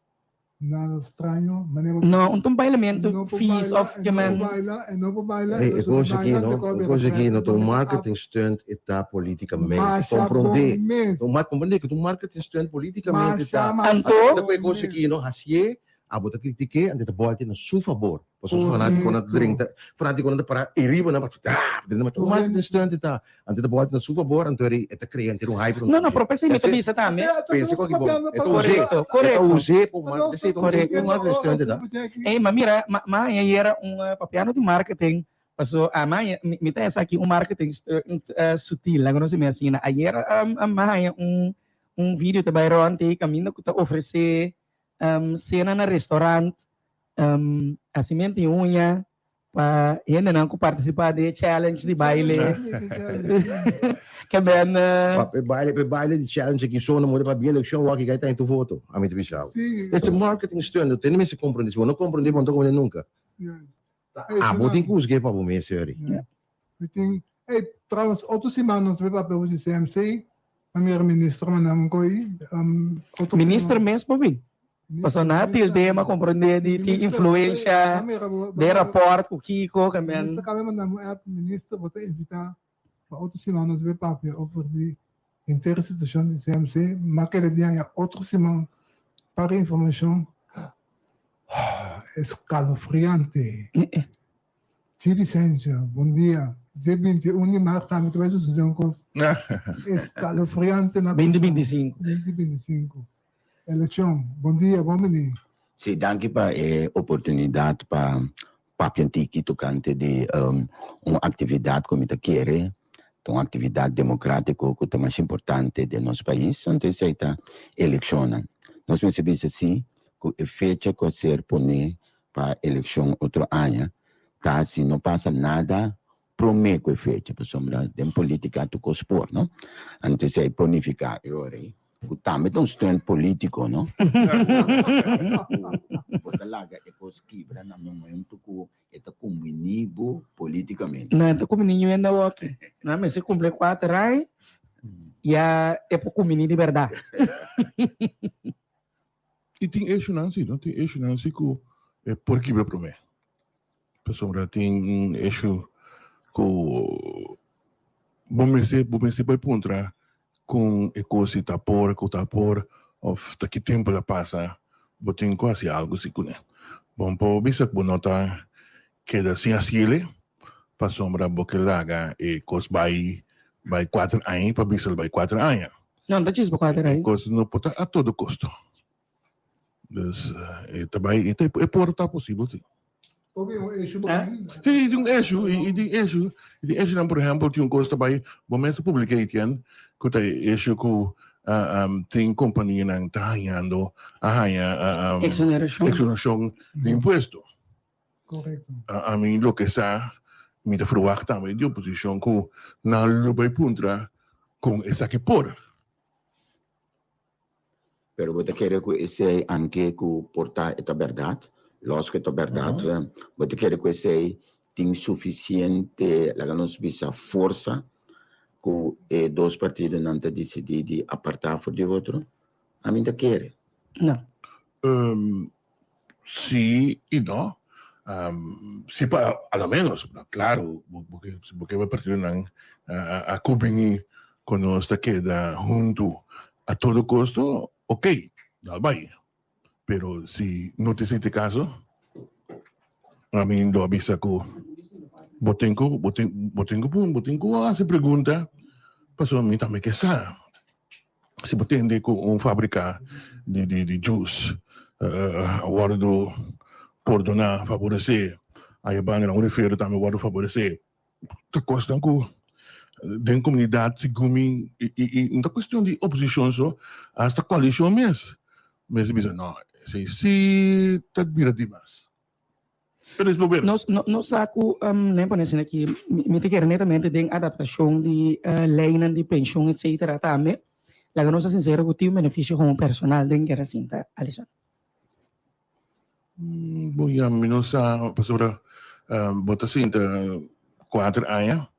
nada straño. Manera bo. No, un ta un bailamento vies of ke men. E no por baila, e no por baila, Hey, e cos aki no, e cos aki no ta un marketing stunt e ta politicamente. Comprende. Comprende cu ta un marketing stunt politicamente ta. Anto. Ta cu e cos aki no, hacié, abo ta critiqué, anto ta bolti na su fabor. Pasobra su fanátikonan ta drenta, fanátikonan ta pará ei riba nan pasa taa, drenta ma tur marketing stunt e ta. Anto e ta bòlta na su fabor, anto e ta krea henter un hype rondó No, no, pero p'esei mi ta bisa tambe. Pensa ku aki bon. E ta us'é, e ta us'é pa un marketing, esei ta un marketing stunt e ta. Ey, ma mira, ma ma haña ayera un papiando di marketing, paso a ma haña, mi ta esaki un marketing stunt sutil, laga nos mi asina. Ayera ma haña un un video ta bai rònt ei kaminda ku ta ofresé sena na restaurant Hasimentu i uña pa hendenan ku partisipá den e challenge di baile. Ke ben. Pa e baile, pa e baile di challenge aki so no morde pa bin elekshon wak i kai ta in tu voto. Ami ta bisa bo. It's a marketing stunt. Bo tene mester komprendé. Si bo no komprendé bo no ta komprendé nunka. Abo tin ku husg'é pa bo mes, seri. Mi tin, ey, trouwens, otro siman nos ta bay papia over di CMC, manera minister manda un koy, otro Minister mes por bin. Pasobra nan a tilde ma comprende di tin influencia den rapport cu kico ke men. Minister cabe manda un app, minister bo ta invita pa otro siman nos bay papia over di henter situacion di CMC, ma kere di haña otro siman para informacion escalofriante. Chi Vicencio, bon dia. Dia 21 di maart tambe ta bai sucede un cos escalofriante na Kòrsou. 2025. 2025. Eleccion. Bon dia, bon bini. Sí, danki pa e oportunidat pa papia un tiki tokante di un aktividat ku mi ta kere ta un aktividat demokratiko ku ta mas importante den nos pais, anto esei ta elekshonnan. Nos mester bisa sí ku e fecha ku a ser pone pa elekshon otro aña ta si no pasa nada prome ku e fecha pasobra den politica tur kos por no anto esei por nifica e ora ei ku tambe ta un stunt politico no ku bo ta laga e kos kibra na momento ku e ta kumbini bo politicamente. No e ta kumbini niun hende awoki. Nan mester kumpli kuater aña. Ya e por kumbiní di bèrdat. I tin eshunan si, no? Tin eshunan si ku e por kibra promé. Pasobra tin un eshu ku bo mester bo mester bai puntra kon e kos si ta por, ku ta por òf ta ki tempu ta pasa bo tin ku hasi algu si kuné. Bo no por bisa ku bo no ta keda sin hasiele pasobra bo ke laga e kos bai bai kuater aña pa bisa bai kuater aña. No, no ta djis pa kuater aña. E kos no por ta a todo kosto. Dus e ta bai e por ta posibel si. Por bin un issue por bin. Sí, tin un issue y tin issue y tin issuenan por ehempel tin un kos ta bai bo mes a publica Etienne ku ta e issue ku tin kompanianan ta hañando a haña Exoneracion. exoneracion di impuesto. Correcto. Ami loke sa mi ta verwagt tambe di oposicion ku nan lo bai puntra kon esaki por. Pero bo ta kere ku esei anke ku por ta e ta bèrdat? Lòs ku e ta bèrdat, bo ta kere ku esei tin sufisiente, laga nos bisa, forsa ku e dos partidonan ta disidí di apartá for di otro? Ami ta kere. No. Sí i no. Sí pa a lo menos, claro, bo ke bo ke partidonan a kumbini ku nos ta keda huntu a todo kosto, ok, dal bai. Pero si no ta esei e kaso, ami lo a bisa ku bo tin ku bo tin bo tin ku bo tin ku hasi pregunta pasobra mi tambe ke sa. Si bo tende ku un fabrika di di di juice a wòrdu pordoná, faboresé, aya banda nan un referdo tambe wòrdu faboresé, ta kosnan ku den komunidat segun mi i i no ta kuestion di oposishon so, asta koalishon mes mester bisa no esei si ta bira dimas. Pero es lo Nos no no sa ku nen pone asina aki mi ta kere netamente den adaptashon di leinan di penshun etcetera tambe laga nos ta sinsero ku tin un benefisio komo personal den kere sinta Alison. Bon ya mi no sa pasobra bo ta sinta kuater aña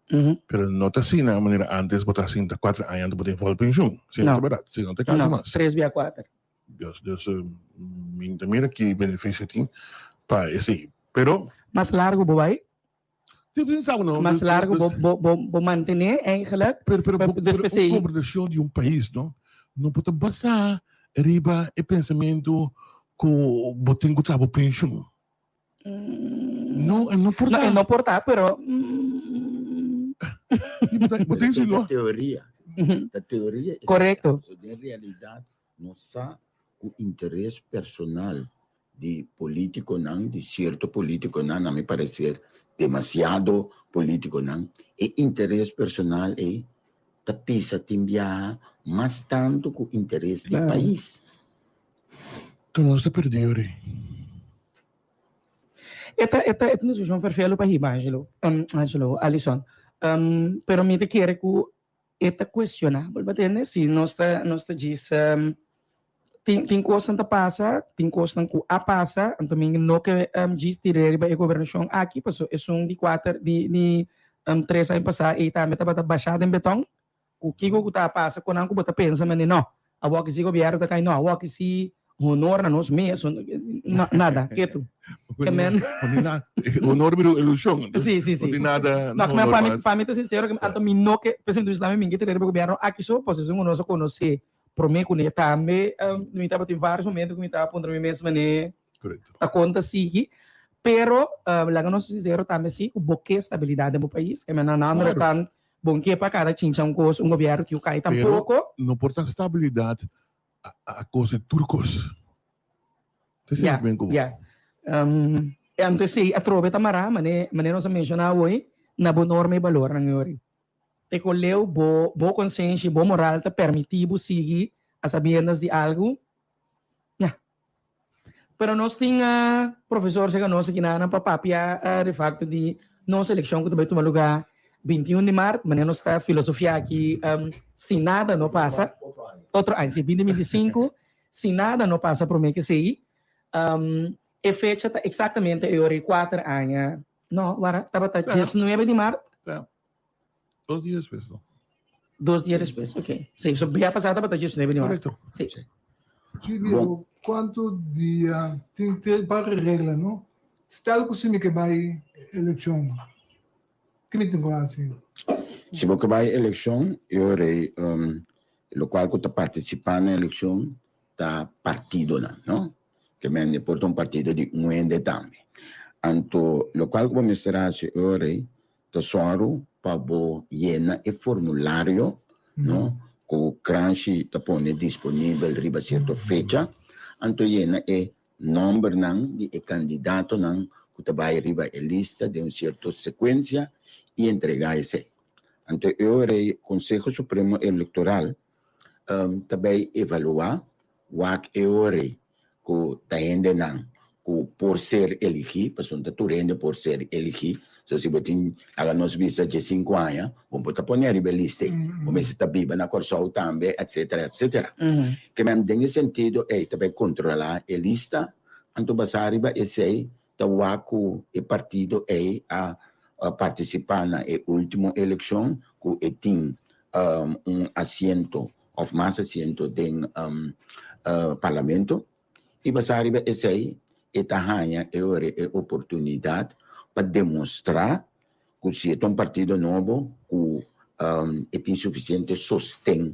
pero no ta asina manera antes bo ta sinta kuater aña anto bo tin vol penshun si no ta berdad si no ta e kaso mas. Tres bia kuater. Dios, Dios, mi ta mira ki beneficio tin pa esei, pero. Mas largo bo bai. Sí, pero sabe no. Mas largo bo, bo, bo, bo mantené eigenlijk. Pero, pero, pero, pero un gobernacion di un pais, no, no por ta basá riba e pensamiento ku bo tin ku traha bo penshun. No, e no por ta. No, e no por ta, pero. Bo tin si no. Teoria. Ta teoria. Correcto. Den realidad Nos sa ku interes personal di politikonan, di sierto politikonan, na mi pareser demasiado politikonan, e interes personal ei ta pisa tin biaha mas tantu ku interes di pais. Ku nos ta perdí ori. E ta e ta e ta un discusion ferfelu pa hiba Angelo, Angelo, Alison. Pero mi ta kere ku E ta cuestionabel, bo tende? Si nos ta nos ta djis tin tin cosnan ta pasa, tin cosnan cu a pasa, anto mi no ke djis tira riba e gobernacion aki, paso esun di cuater di di tres aña pasa ey tambe tabata basha den beton, cu kico cu ta pasa cu nan cu bo ta pensa mende no, Awor si gobierno ta cay no, awor si honor na nos mes, no, nada, ketu. Ke men. Honor bira un ilusion. Sí, sí, sí. No tin nada. No, men pa mi, pa mi ta sincero, ke anto mi no ke, presidente Luis tambe mi ke tene riba gobierno aki so, pasobra esun ku nos a konosé promé kuné tambe, mi tabatin varios momento ku mi tabata puntra mi mes manera ta kon ta sigui, pero laga nos sincero tambe si ku bo ke stabilidat den bo pais, ke men na andere kant Bon ke pa kada chincha un kos un gobierno kiu kai tampoko. Pero no por ta stabilidad a kos di tur kos. Ta esei Ya, ben ku bo. ya. Anto esei atrobe ta mará, mane mane nos a menshoná awoi, na bo norma i balornan yori. Te ku leu bo bo konsenshi, bo moral ta permití bo sigui a sabiendas di algu, Ya. Pero nos tin profesor cerca nos aki nan pa papia de facto di nos eleccion cu ta bay tuma lugar 21 di maart. Manera nos ta filosofia aki si nada no pasa. Otro aña, si, 2025. Si nada no pasa prome ke esey. E fecha ta exactamente e ora y cuater aña. No, wara, tabata 19 di maart. Dos dia despues, no. Dos dia despues, ok. Sí, so bia pasá tabata diesnuebe di mart. Korekto. Sí. Jimmy, kuantu dia tin tin par di regla, no? Stel ku si mi ke bai elekshon, ke mi tin ku hasi? Si bo ke bai elekshon, yo rei lokual ku ta partisipá na elekshon ta partidonan, no? Ke men e por ta un partido di un hende tambe. Anto lokual ku bo mester hasi yo rei Ta sòru pa bo yena e formulario, no, ku Kranshi ta pone disponibel riba sierto fecha, anto yena e nòmbernan di e kandidatonan ku ta bai riba e lista den un sierto sekuensia i entregá esei. Anto e ora ei Konseho Supremo Elektoral ta bai evaluá wak e ora ei ku ta hendenan ku por ser eligí, pasobra ta tur hende por ser eligí. So si bo tin, laga nos bisa diesinku aña, bo por ta pone riba e lista ei. Bo mester ta biba na Kòrsou tambe, etsetera, etsetera. Ke men den e sentido ei ta bai kontrolá e lista, anto basá riba esei ta wak ku e partido ei a partisipá na e último elekshon ku e tin un asiento òf mas asiento den parlamento i basá riba esei e ta haña e ora e oportunidat pa demostrá ku si e ta un partido nobo ku e tin sufisiente sosten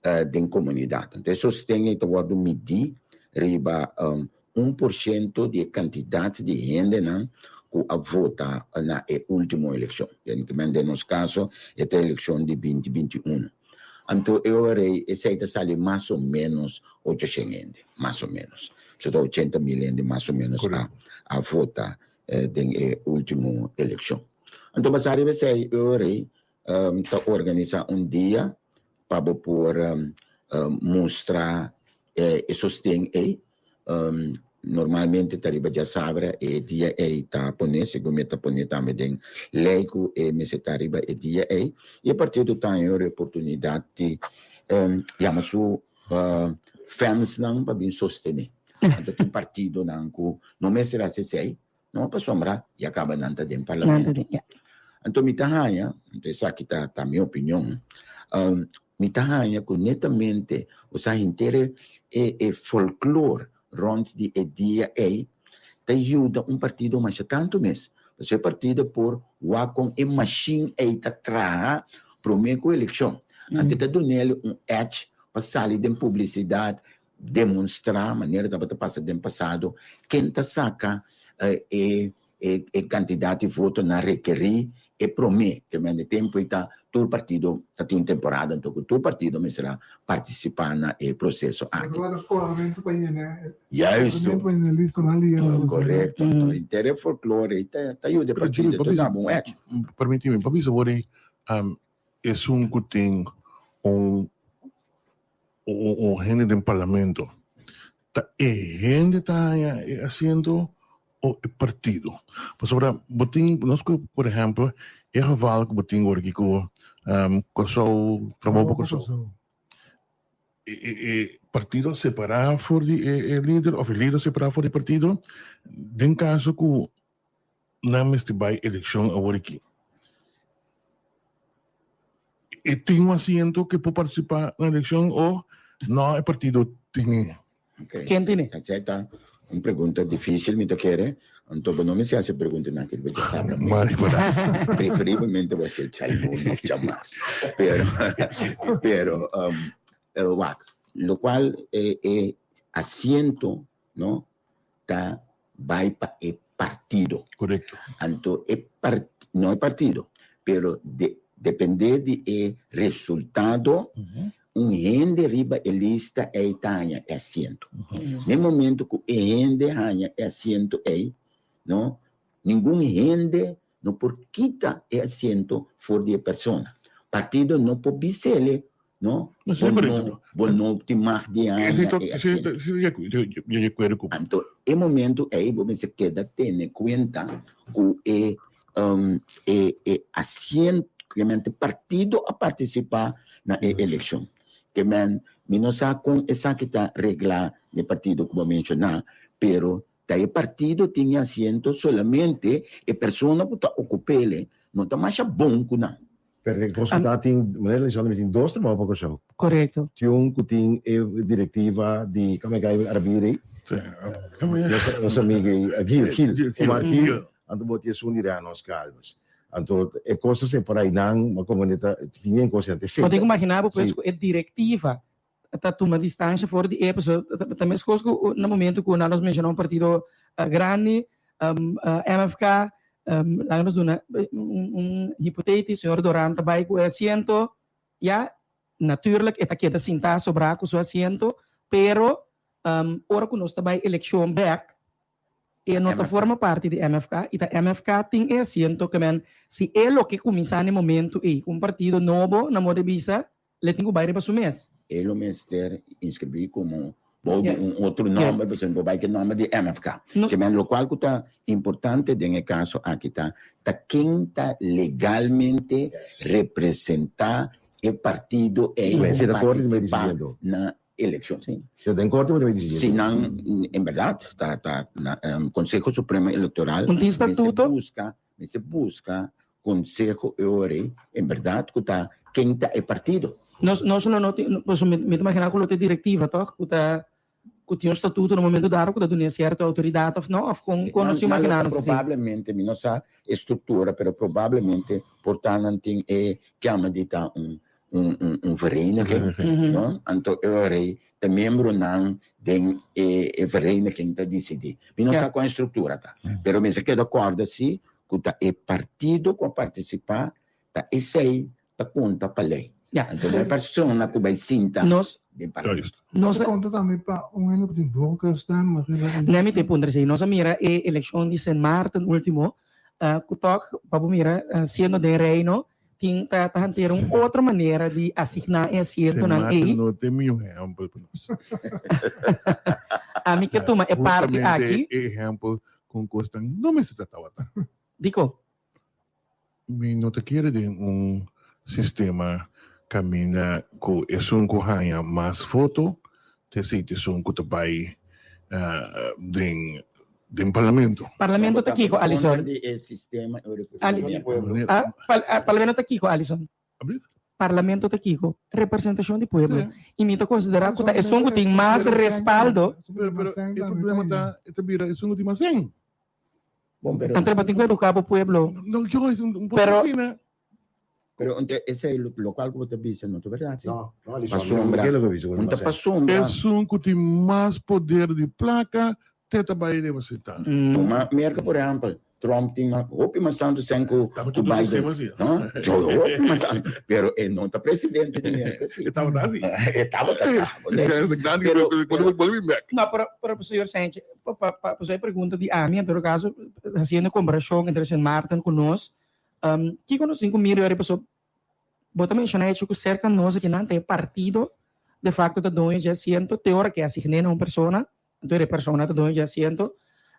den komunidat. Anto e sosten ei ta wòrdu midí riba un por shento di e kantidat di hendenan ku a vota na e último elekshon. Den nos kaso e ta elekshon di binti binti unu. Anto e ora ei esei ta sali mas o ménos ochoshen hende, mas o ménos. So ta ochenta mil hende mas o ménos a a vota den e último elekshon. Anto basá riba esei e ora ei ta organisá un dia pa bo por mustra e sosten ei. Normalmente ta riba djasabra e dia ei ta pone, segun mi ta pone tambe den lei ku e mester ta riba e dia ei. I e partido ta haña e oportunidat di yama su fansnan pa bin sostené. Anto tin partidonan ku no mester hasi esei, no, pasobra ya kaba nan ta den parlamento. Anto mi ta haña, anto esaki ta ta mi opinion, mi ta haña ku netamente osea henter e e folklor rònt di e dia ei ta yuda un partido masha tantu mes. Pasobra e partido por wak kon e mashin ei ta traha promé ku elekshon. Anto ta dun'el un edge pa sali den publisidat, demonstrá manera tabata pasa den pasado ken ta saka e e kantidat di votonan rekerí e promé ke men e tempu ei ta tur partido ta tin un temporada anto ku tur partido mester a partisipá na e proseso aki. Juisto. Korekto. Anto henter e folklore ei ta ta yuda e partido ta daba un edge. Permití mi pa bisa bo di esun ku tin un un hende den parlamento ta e hende ta haña e asiento o e partido. Pasobra bo tin, nos ku por ehempel e geval ku bo tin ora aki ku Kòrsou, Trabou pa Kòrsou. E e partido a separá for di e lider òf e lider a separá for di e partido den kaso ku nan mester bai elekshon awor aki. E tin un asiento ke por partisipá na elekshon o no e partido tin e? Okay. Ken tene? Esei ta un pregunta difícil, mi ta kere. Anto bo no mester hasi preguntanan ke bo ya sa tambe. Mari por hasi. Preferiblemente bo hasi djaluna of djamars. Pero, pero, um, wak, lokual e, e asiento, no, ta bai pa e partido. Korekto. Anto e part, no e partido, pero de, depende di e resultado, un hende riba e lista ei ta haña e asiento. Na e momento ku e hende haña e asiento ei, no, ningun hende no por kita e asiento for di e persona. Partido no por bis'ele, no, bo no, bo no tin mag di haña e asiento. Anto e momento ei bo mester keda tene kuenta ku e e e asiento, ke men partido a partisipá na e elekshon. Ke men mi no sa kon esaki ta reglá den e partido ku bo a menshoná, pero Ta e partido tin e asiento solamente e persona ku ta okup'ele no ta masha bon ku nan. Pero e kos ku ta tin, manera Lisandro mi tin dos trabou pa Kòrsou. Korekto. Tin un ku tin e direktiva di, kome kai Arabir ei? Nos amigu ei, Gil, Gil, Omar Gil. Anto bo tin esun di Reanos Calves. Anto e kos ta separa einan, ma komo ta tin e kos ei. Bo tin ku imaginá bo pues ku e direktiva ta tuma distansha for di e pasobra ta meskos ku na momento ku nos menshoná un partido grandi, MFK, laga nos duna un hipotetis, señor Doran ta bai ku e asiento, ya, naturlik e ta keda sintá sobrá ku su asiento, pero ora ku nos ta bai elekshon bèk, E no ta forma parti di MFK y ta MFK tin e asiento ke men si e loke cuminsa na e momento ey cu un partido nobo na modo di bisa le tin cu bay riba su mes. E lo mester inscribi como bou di un otro nomber pasobra bo bay cu e nomber di MFK. Ke men locual cu ta importante den e caso aki ta ta ken ta legalmente representa e partido ey pa participa na eleccion. Si den corte bo ta bay dicidi. Si nan en berdad ta ta na Conseho Supremo Electoral Un tin statuto. mester busca mester busca conseho e ora ey en berdad cu ta ken ta e partido. Nos nos lo no tin pasobra mi ta imagina cu lo ta e directiva toch cu ta cu tin un statuto na momento dado cu ta duna e cierto autoridad of no of con con nos imagina nos así. Probablemente mi no sa e structura pero probablemente por ta nan tin e kiama di ta un un un vereniging, no? Anto e ora ei ta miembronan den e e vereniging ta disidí. Mi no sa kua e struktura ta, pero mester keda kòrda si ku ta e partido ku a partisipá ta esei ta konta pa lei. Anto no e persona ku bai sinta den partido. Nos Ta konta tambe pa un hende ku tin voorkeurstem riba e. Lemi te puntra esei. Nos a mira e elekshon di Sint Maarten ultimo, ku tòg pa bo mira siendo den Reino Tin ta ta hantera un otro manera di asigná e asientonan Sint ei. Maarten no ta e mihó ehèmpel pa nos. Ami ke tuma e parti aki. Hustamente e ehèmpel kon kosnan no mester ta tabata. Dikon? Mi no ta kere den un sistema kaminda ku esun ku haña mas voto ta esei ta esun ku ta bai den Den parlamento. Parlamento ta kiko, Alison? Parlamento ta kiko, Alison? Parlamento ta kiko? Representacion di pueblo. Y mi ta considera cu ta esun cu tin mas respaldo. Pero, pero e problema ta, e ta bira esun cu tin mas sen. Anto bo tin cu educa bo pueblo. No, yo es un poco asina. Pero esei locual cu bo ta bisa no ta berdad, si. No, no, Alison, Pasobra, ke lo bisa cu un ta pasobra. Esun cu tin mas poder di placa te ta bay representa. Tuma Merca por ehempel, Trump tin mas hopi mas tantu sen cu Tabata cu otro Biden, sistema si. no? Hopi mas tantu, pero e no ta presidente di Merca si. E tabata asi. E tabata cabo, Si, grandi, Pero, pero, pero, bolbe bek. No, pero, pero señor Sánchez, pa, pa, pa, pasobra e pregunta di ami en todo caso, haciendo comparacion entre Sint Maarten cu nos, Kiko nos tin ku mira yori paso bo ta menshoná hecho ku serka nos akinan ta e partido de facto ta doño dje asiento te ora ke asigné na un persona anto e persona ta doño dje asiento.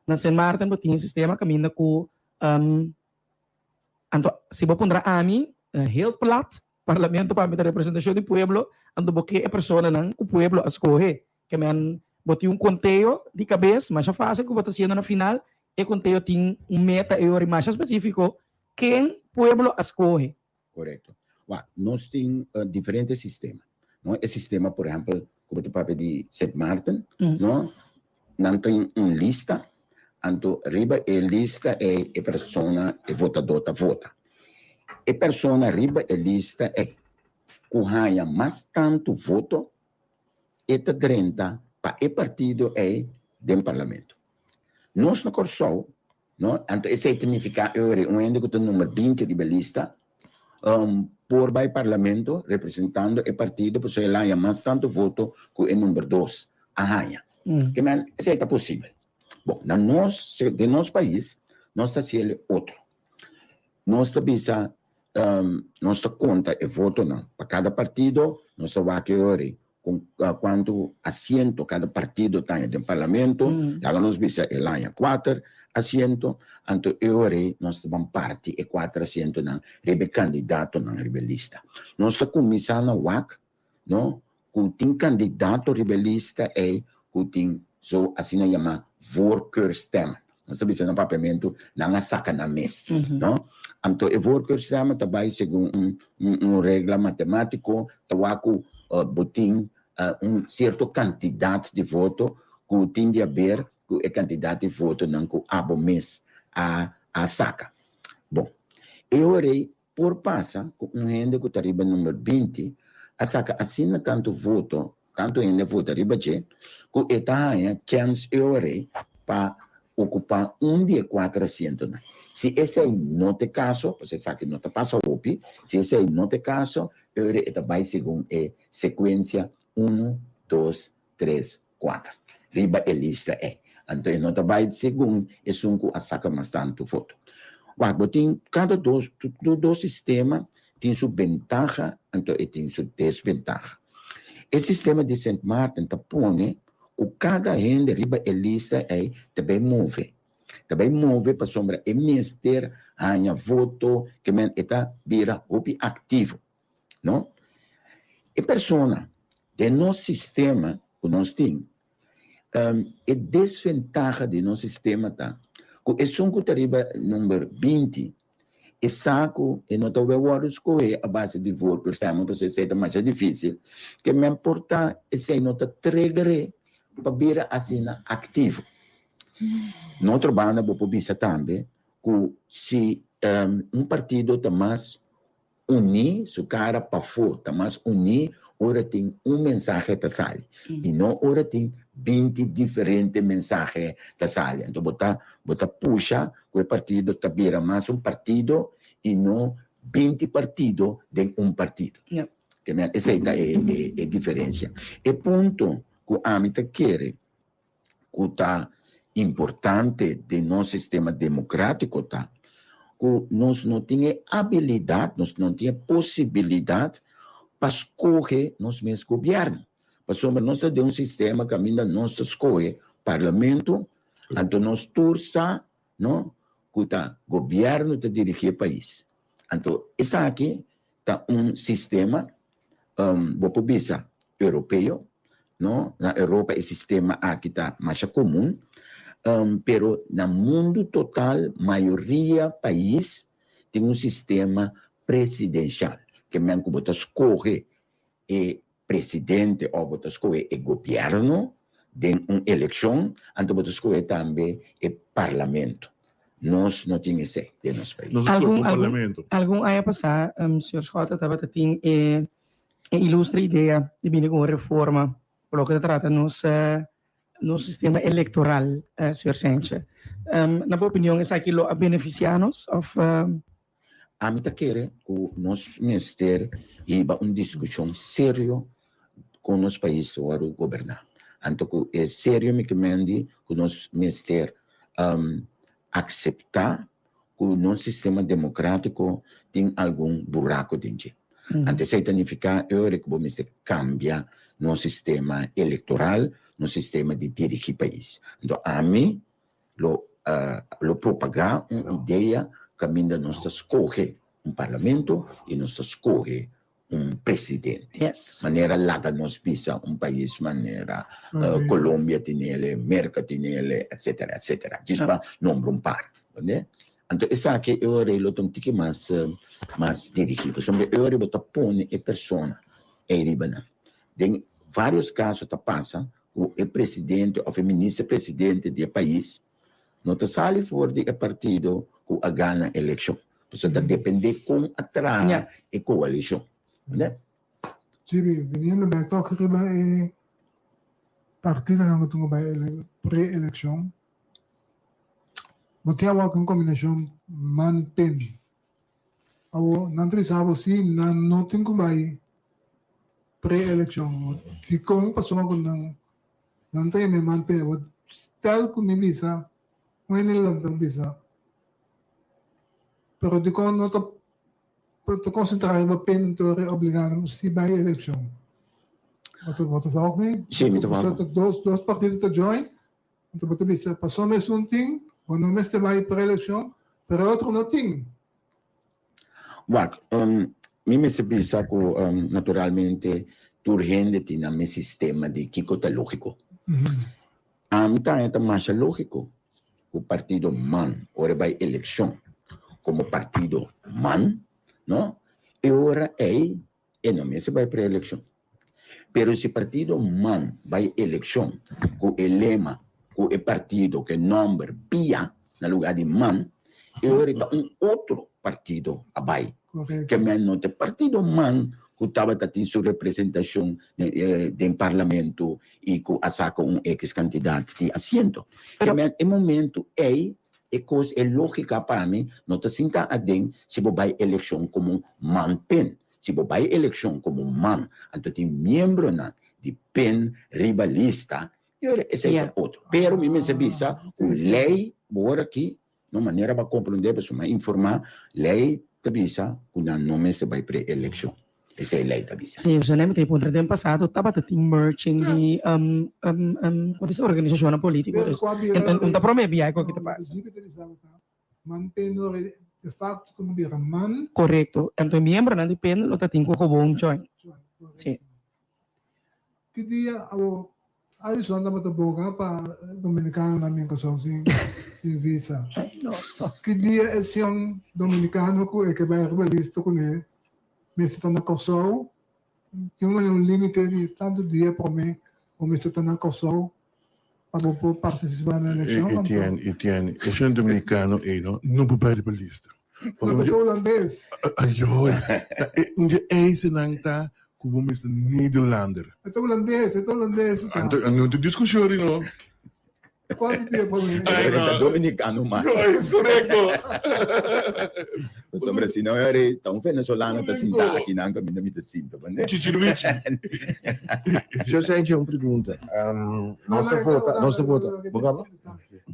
Na Sint Maarten bo tin e sistema kaminda ku anto si bo puntra ami heel plat parlamento pa mi ta representashon di pueblo anto bo ke e personanan ku pueblo a skohe ke men bo tin un konteo di kabes masha fásil ku bo ta hasiendo na final E konteo tin un meta e ora masha spesífiko, ken pueblo a skohe. Korekto. Wak, nos tin diferente sistema, no? E sistema, por ehèmpel, ku bo ta papia di Sint Maarten, no? Nan tin un lista, anto riba e lista ei e persona, e votadó ta vota. E persona riba e lista ei ku haña mas tantu voto, e ta drenta pa e partido ei den parlamento. Nos na Kòrsou, no, anto esei ta nifiká e ora un hende ku ta number binti riba e lista por bai parlamento representando e partido pasobra el haña mas tantu voto ku e number dos a haña. Ke men esei ta posibel. Bon, na nos, den nos pais, nos ta hasiel e otro. Nos ta bisa, nos ta konta e votonan pa kada partido, nos ta wak e ora ei kon kuantu asiento kada partido ta haña den parlamento, laga nos bisa el haña kuater asiento, anto e ora ei nos ta ban parti e kuater asientonan riba e kandidatonan riba e lista. Nos ta kuminsá na wak, no, ku tin kandidato riba e lista ei ku tin so asina yamá voorkeurstemmen. Nos ta bisa na papiamentu, nan a saka nan mes, no? Anto e voorkeurstemmen ta bai segun un un regla matematiko, ta wak ku bo tin un sierto kantidat di voto ku tin di haber ku e kantidat di votonan ku abo mes a a saka. Bon, e ora ei por pasa ku un hende ku ta riba number 20 a saka asina tantu voto, tantu hende a vota riba dje, ku e ta haña chèns e ora ei pa okupá un di e kuater asientonan. Si esei no ta e kaso, pasobra esaki no ta pasa hopi, si esei no ta e kaso, e ora ei e ta bai segun e sekuensia unu, dos, tres, kuater riba e lista ei. Anto e no ta bai segun esun ku a saka mas tantu foto. Wak, bo tin kada dos, tur dos sistema tin su bentaha anto e tin su desbentaha. E sistema di Sint Maarten ta pone ku kada hende riba e lista ei ta bai move. Ta bai move pasobra e mester haña voto, ke men e ta bira hopi aktivo. No. E persona den nos sistema ku nos tin, e desventaha di nos sistema ta ku esun ku ta riba number 20 e sa ku e no ta wou wòrdu skohé a base di voorkeurstemmen pasobra esei ta masha difísil, ke men por ta esei no ta trigger'é pa bira asina aktivo. Na otro banda bo por bisa tambe ku si un partido ta mas Uní, su kara pafó ta mas uní ora tin un mensahe ta sali i no ora tin 20 diferente mensahe ta sali. Anto bo ta bo ta pusha ku e partido ta bira mas un partido i no 20 partido den un partido. Ke men esei ta e e diferensia. E punto ku ami ta kere ku ta importante den nos sistema demokratiko ta ku nos no tin e abilidat, nos no tin e posibilidat pa skohe nos mes gobièrnu. Pasobra nos ta den un sistema kaminda nos ta skohe parlamento, anto nos tur sa no ku ta gobièrnu ta dirigí e pais. Anto esaki ta un sistema bo por bisa europeo, no? Na Europa e sistema aki ta masha komun, pero na mundu total mayoria pais tin un sistema presidenshal, ke men ku bo ta skohe e presidente òf bo ta skohe e gobièrnu den un elekshon, anto bo ta skohe tambe e parlamento. Nos no tin esei den nos pais. Algun, algun, algun aña pasá, señor Schotte tabata tin e e ilustre idea di bini ku un reforma pa loke ta trata nos nos sistema elektoral, señor Senche. Na bo opinion esaki lo a benefisiá nos òf? Ami ta kere ku nos mester hiba un diskushon serio kon nos pais ta wòrdu goberná. Anto ku e serio mi ke mendi ku nos mester akseptá ku nos sistema demokratiko tin algun buraku den dje. Anto esei ta nifiká e ora ku bo mester kambia nos sistema elektoral, nos sistema di dirigí pais. Anto ami lo lo propagá un idea kaminda nos ta skohe un parlamento i nos ta skohe un presidente. Manera laga nos bisa un pais manera Colombia tinele, Merca tinele, etcetera, etcetera. Djis pa nombra un par. Entende? Anto esaki e ora lo ta un tiki mas mas dirigí. Pasobra e ora bo ta pone e persona ei riba nan. Den varios caso ta pasa ku e presidente òf e minister presidente di e pais no ta sali for di e partido ku a gana elekshon. Pasobra ta dependé kon a traha e koalishon. Entende? Chibi, biniendo bek tok riba e partidonan ku tin ku bai pre-elekshon, bo tin awor ku un kombinashon man-pen. Awor, nan ta bisa bo si nan no tin ku bai pre-elekshon. Dikon? Pasobra ku nan nan ta yama e man p'e. Awor, stel ku mi bisa, un hende lanta bisa, pero dikon no ta ta konsentrá riba pen anto e obligá nan si bai elekshon? Bo ta bo ta volg mi? Sí, mi ta volg. Pasobra ta dos dos partido ta join, Anto bo ta bisa, pasobra esun tin, bo no mester bai preelekshon, pero e otro no tin. Wak, mi mester bisa ku naturalmente tur hende tin nan mes sistema di kiko ta lógiko. Ami ta haña ta masha lógiko. ku partido man ora e bai elekshon komo partido man, no, e ora ei e no mester bai preelekshon. Pero si partido man bai elekshon ku e lema, ku e partido, ku e nòmber pia na lugá di man, e ora ta un otro partido a bai. Ke men no ta e partido man ku tabata tin su representashon den parlamento i ku a saka un ekis kantidat di asiento. Ke men e momento ei e kos, e lógika pa mi no ta sinta aden si bo bai elekshon komo man pen. Si bo bai elekshon komo man, anto tin miembronan di pen riba lista, i ora esei ta otro. Pero mi mester bisa ku lei bo ora aki, no manera bo a komprondé, pasobra mi a informá, lei ta bisa ku nan no mester bai pre-elekshon. Esei lei ta bisa. Sí, pasobra mi ta puntra den pasado tabata tin merging di ku bisa organisashonnan polítiko, dus un ta promé biaha ku aki ta pasa. Man pen no re de facto ta bira man. Korekto. Anto e miembronan di pen lo ta tin ku gewoon join. Si. Ki dia abo Alison tabata boga pa dominicanonan bin Kòrsou sin sin visa? Ki dia e sion dominicano ku e ke bai riba lista kuné mester ta na Kòrsou? Tin un manera un limite di tantu dia promé bo mester ta na Kòrsou pa bo por partisipá na elekshon anto. Etienne, Etienne, e shon dominikano ei no, no por bai riba lista. No ta holandes. Ayoy, ta e un di e eisennan ta ku bo mester Nederlander. E ta holandes, e ta holandes ta. Anto no tin diskushon ri no. Kuantu dia pa mi? Ay, no. Ta dominikano mas. Juist, korekto. Pasobra si no e ta un venezolano ta sinta akinan kaminda mi ta sinta. Chichiruichi. Yo Sergio un pregunta. Nos ta vota, nos ta vota. Bo kaba?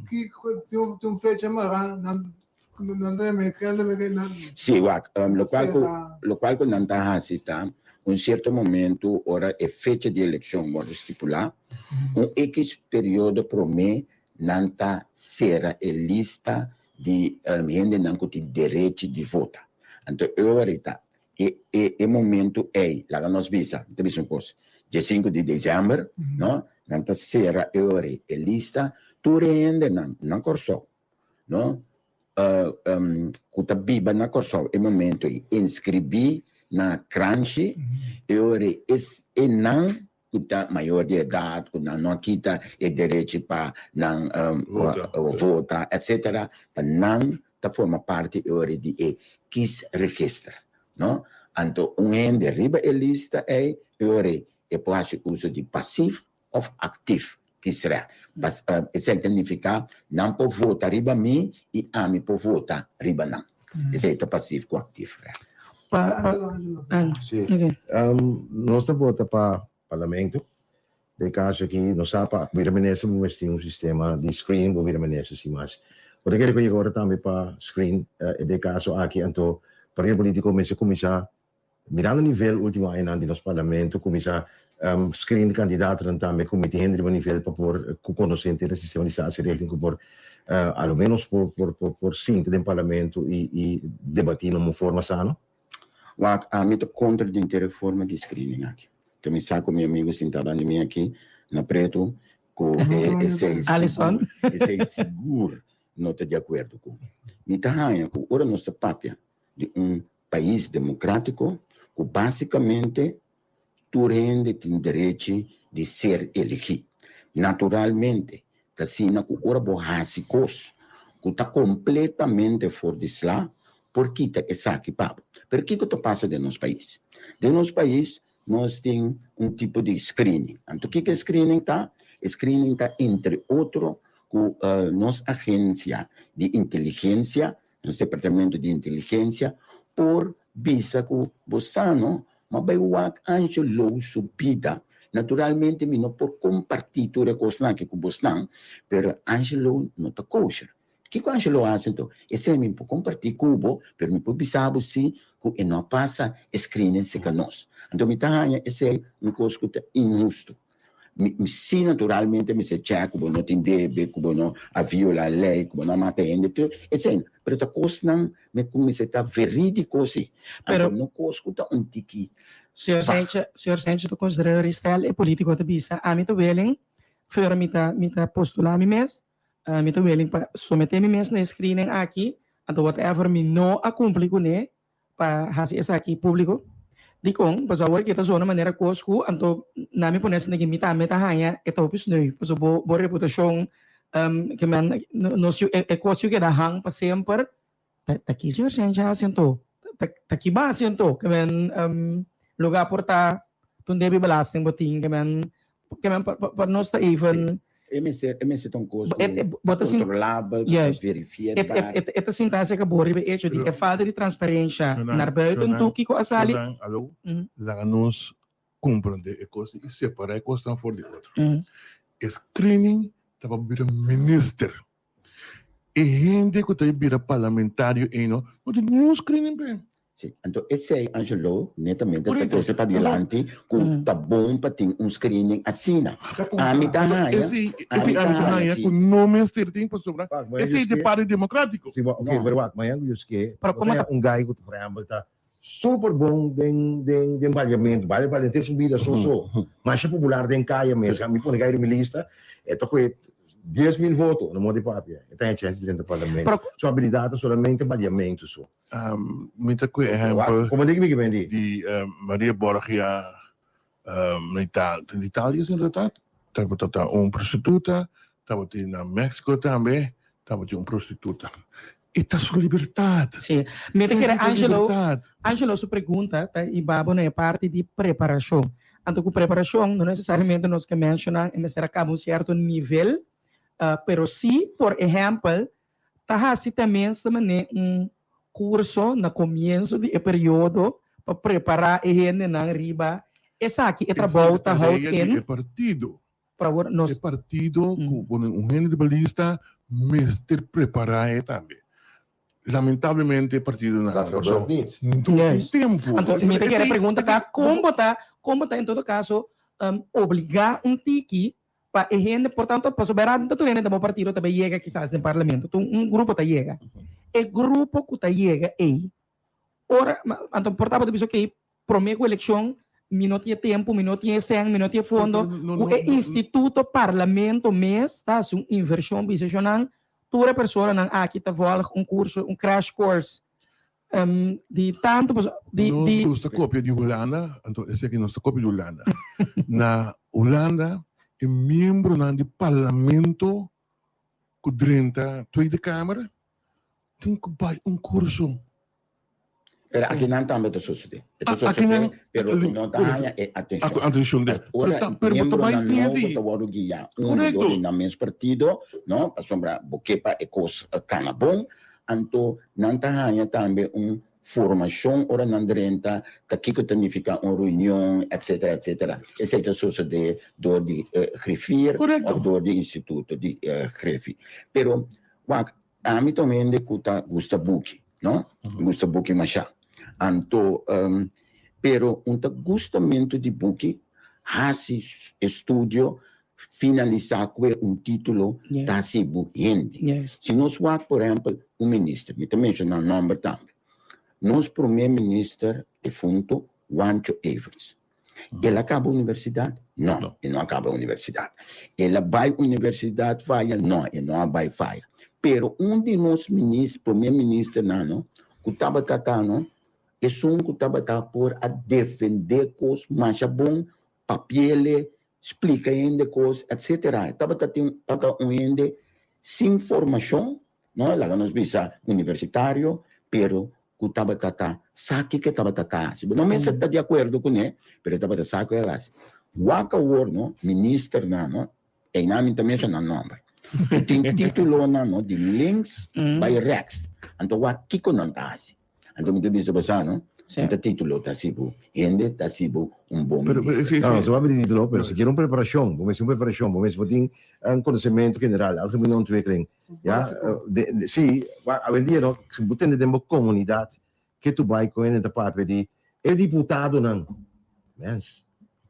Ki tin un fecha mara nan nan ta me kende me nan. Sí, wak, lokual ku lokual ku nan ta hasi ta un sierto momento ora e fecha di elekshon wòrdu stipulá, un ekis periodo promé nan ta sera e lista di hendenan ku tin derechi di vota. Anto e ora ta E e e momento ei, laga nos bisa, mi ta bisa un kos, dje sinku di desèmber, no, nan ta sera e ora ei e lista, tur e hendenan na Kòrsou, no, ku ta biba na Kòrsou e momento ei, inskribí na kranshi, e ora ei es e nan ku ta mayor di edat, ku nan no a kita e derechi pa nan vota, etcetera, ta nan ta forma parti e ora di e kiesregister, no? Anto un hende riba e lista ei, e ora ei e por haci uso di pasief of actief kiesrecht. Esei ta nifica nan por vota riba mi y ami por vota riba nan. Esei ta pasief ku actief recht. Sí. Nos ta vota pa parlamento. Den caso aki nos sa pa bira minister bo mester tin un sistema di screen bo bira minister sin mas. Bo ta kere ku yega ora tambe pa screen den caso aki anto partido politico mester cuminsa Mirando nivel ultimo añanan di nos parlamento cuminsa screen candidatonan tambe cu meti hende riba nivel pa por cu conoce henter e sistema di staatsregeling cu por a lo menos por por por sinta den parlamento y y debati na un forma sano. Wak, ami ta contra di henter e forma di screening aki. Te mi sa cu mi amigo sinta banda mi aki na preto cu esey Alison. Esey sigur no ta di acuerdo cu mi. Mi ta haña cu ora nos ta papia di un pais democratico cu basicamente tur hende tin derechi di ser elegi. Naturalmente ta asina cu ora bo haci cos cu ta completamente for di sla por kita esaki pa bo. Pero kico ta pasa den nos pais? Den nos pais nos tin un tipo di screening. Anto kico e screening ta? E screening ta entre otro cu nos agencia di inteligencia Nos departamento di inteligencia por bisa cu bo sa no, ma bay wak Ancho Lou su bida. Naturalmente mi no por comparti tur e cosnan aki cu bosnan, pero Ancho Lou no ta kosher. Kico Ancho Lou haci anto? Esey mi por comparti cu bo, pero mi por bisa bo si cu e no a pasa e screening cerca nos. Anto mi ta haya esey un cos cu ta inhusto. Mi si naturalmente mester check ku bo no tin debe, ku bo no a viola lei, ku bo no a mata hende, tur esei. Pero ta kosnan me ku mester ta verídiko si. Pero Anto no kos ku ta un tiki Señor bag. Sánchez, señor Sánchez ta konsidera Ristel e polítiko ta bisa, ami ta willing, fuera mi ta mi ta postulá mi mes. Mi ta willing pa someté mi mes na e screening aki, anto whatever mi no a cumpli cuné pa haci esaki publico. Dicon? Pasobra awor ki e ta zona manera cos cu anto na mi pone asina ki mi tambe ta haña e ta hopi sneu, pasobra bo bo reputacion ke men nos yu e cos yu keda hang pa semper. Ta ta ki señor Sencha haci anto? Ta ta ki base anto? Ke men lugar por ta tun debi belasting bo tin ke men ke men pa pa nos ta even E mester e mester ta un cos cu ta controlabel, cu ta verifiedbaar. E e ta sinta acerca bo riba e hecho di e falta di transparencia naar buiten toe kico a sali. Shonan, alo, laga nos comprende e cos y separa e cosnan for di otro. E screening ta pa bira minister. E hende ku ta bira parlamentario ei no, no tin niun screening p'e. Si, anto esei Angelo netamente ta trese padilanti ku ta bon pa tin un screening asina. Ami ta haña, Esei, ami esei ta ami ta haña haña si. ku no mester tin pasobra Wak, mañan esei Dios ta ke. parti demokratiko. Si, ok, pero wak, mañan ku Dios ke, Pero bo komo ta haña ta. un guy ku ta, por ehèmpel, ta super bon den den den baliamentu, bali bali henter su bida so so, masha popular den kaya mes, mi pone kaya riba mi lista, e ta kohe 10,000 voto, no modo di papia, e ta haña chèns di drenta parlamento, Pero su abilidat ta solamente baliamentu so. Mi ta kohe ehèmpel Komo di mi di? di Maria Borgia na Italia, ta na Italia si no ta? Tabata ta un prostituta, tabatin na Mexico tambe tabatin un prostituta. E ta su libertad. Sí. Mi ta kere Esei ta Angelo, libertad. Angelo su pregunta ta iba bo na e parti di preparashon. Anto ku preparashon no nesesariamente nos ke menshoná e mester a kaba un sierto nivel, pero sí, por ehèmpel, ta hasi tenminste manera un kurso na komienso di e periodo pa prepará e hendenan riba esaki e trabou Esei ta ta houdt tarea di in. e partido. Por awor nos. E partido ku pone un hende riba lista mester prepará e tambe. Lamentablemente e partidonan Dat na Kòrsou gebeurt niet. no tin Juist. tempu. Anto mi ta kere Esei pregunta ta esei kon bo ta kon bo ta en todo kaso obligá un tiki pa e hende por tanto pasobra no ta tur hende den bo partido ta bai yega kisas den parlamento tur un grupo ta yega. E grupo ku ta yega ei ora anto por ta bo ta bisa okey Prome ku elekshon mi no tin e tempu, mi no tin e sèn, mi no tin e fondo, ku e instituto parlamento mes ta hasi un invershon bisa shonnan tur e personanan aki ta vòlg un kurso, un crash course di tantu pasobra di di. Nos ta kopia di Hulanda, anto esaki nos ta kopia di Hulanda. Na Hulanda e miembronan di parlamento ku drenta Tweede Kamer tin ku bai un kurso. Pero akinan tambe ta sosodé. E ta sosodé, pero no ta haña e atenshon. Atenshon de. Ora miembronan nobo ta wòrdu guiá unu dor di nan mes partido, no, pasobra bo ke pa e kos kana bon, anto nan ta haña tambe un formashon ora nan drenta ta kiko ta nifiká un reunion, etsetera, etsetera. Esei ta sosodé dor di griffier òf dor di instituto di griffi. Pero wak, Ami ta un hende ku ta gusta buki, no? Gusta buki mashá. Anto, pero un ta gustamentu di buki, hasi estudio, finalisá ku e un título ta hasi bo hende. Si nos wak, por ehèmpel, un minister, mi ta menshoná nòmber tambe, nos promé minister defunto Wancho Everts. El a kaba universidat? No, e no a kaba universidat. El a bai universidat faya? No, e no a bai faya. Pero un di nos minister, prome ministernan no, ku tabata ta no, esun ku tabata por a defende kos masha bon, papiele, splika hende kos, etcetera. E tabata tin, tabata un hende sin formashon, no, laga nos bisa universitario, pero ku tabata ta sa kiko e tabata ta hasi. Bo no mester ta di akuerdo kuné, pero e tabata sa ku el hasi. Wak awor no, ministernan no, einan mi ta menshoná nòmber, ku tin títulonan no di links bai rèks. Anto wak kiko nan ta hasi. Anto mi ta bisa bo sa no, un ta título ta hasi bo hende, ta hasi bo un bon minister. No, no se papia di título, pero si kier un preparashon, bo mester un preparashon, bo mester por tin un konosementu general, algemene ontwikkeling. Ya, de, sí, awendia no, si bo tende den bo komunidat ke tu bai ku hende ta papia di e diputadonan. Mens,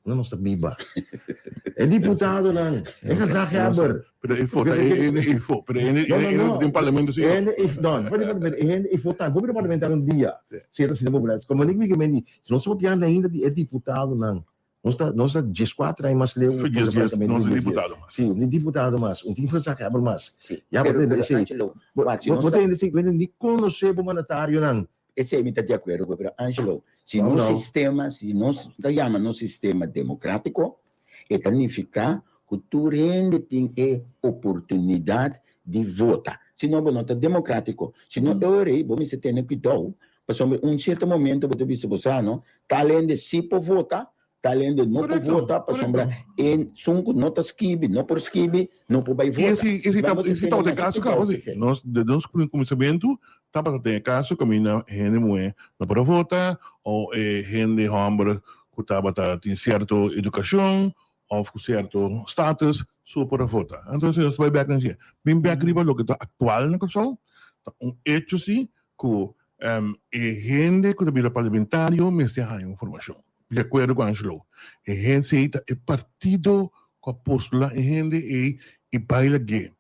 no nos ta biba. E diputadonan, e gezaghebber. Pero e fo, e hende e fo, pero e hende den parlamento sí. E hende e, no, no den parlamento, e hende e fo tambe den parlamento un dia. Si e ta asina popular. Komo nik mi ke men di, si nos ta papiando ainda di e diputadonan. Nos ta nos ta 14 aña mas leu. No tin diputado mas. Sí, ni diputado mas, un tin gezaghebber mas. Sí. Ya bo Pero, tende pero esei. Angelo, Bo wak, si bo nos bo ta tende esei, bo ni konosé bo mandatarionan. Esei mi ta di akuerdo ku, pero Angelo, si No, nos no. sistema, si nos ta yama nos sistema demokratiko, e ta nifiká ku tur hende tin e oportunidat di vota. Si no bo no ta demokratiko. Si no e ora ei bo mester tene kuidou, pasobra un sierto momento bo ta bisa bo sa no, tal hende si por vota, tal hende no por Korekto, vota, pasobra korekto. e esun ku no ta skibi, no por skibi, no por bai I vota. esi, esi Bo ta, mester esi tene tabata e masha kaso kuidou kaba ku si. esei. Nos, desde nos kuminsamentu tabata den e kaso kaminda hende muhé no por a vota o e hende hòmber ku tabata tin sierto edukashon òf ku sierto status so por a vota. Entonces nos ta bai bèk na dje. Bin bèk riba loke ta aktual na Kòrsou, ta un echo si ku e hende ku ta bira parlamentario mester haña un formashon. Di akuerdo ku Angelo, e hende ei ta e partido ku a postulá e hende ei i bai lag'é.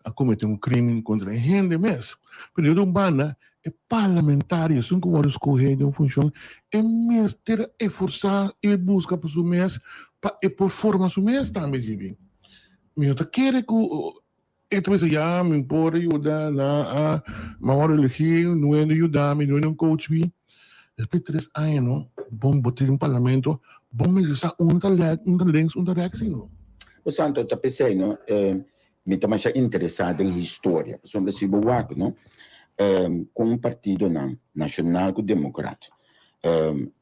A komete un krimen kontra e hende mes. Pero di otro banda, e parlamentario, esun ku wòrdu skohé den un funshon, e mester a eforsá i buska pa su mes pa e por forma su mes tambe, Gibi. Mi no ta kere ku e ta bisa, ya, mi por yuda na a, mi a wòrdu elegí, no hende yuda mi, no hende un coach mi. Despues di tres aña no, bon bo tin un parlamento, bo mester sa unda ta lèk, unda ta links, unda ta rèks, no. Bo santo ta p'esei no, Mi ta masha interesá den historia, pasobra si bo wak no, kon partidonan, Nashonal ku Demokrat,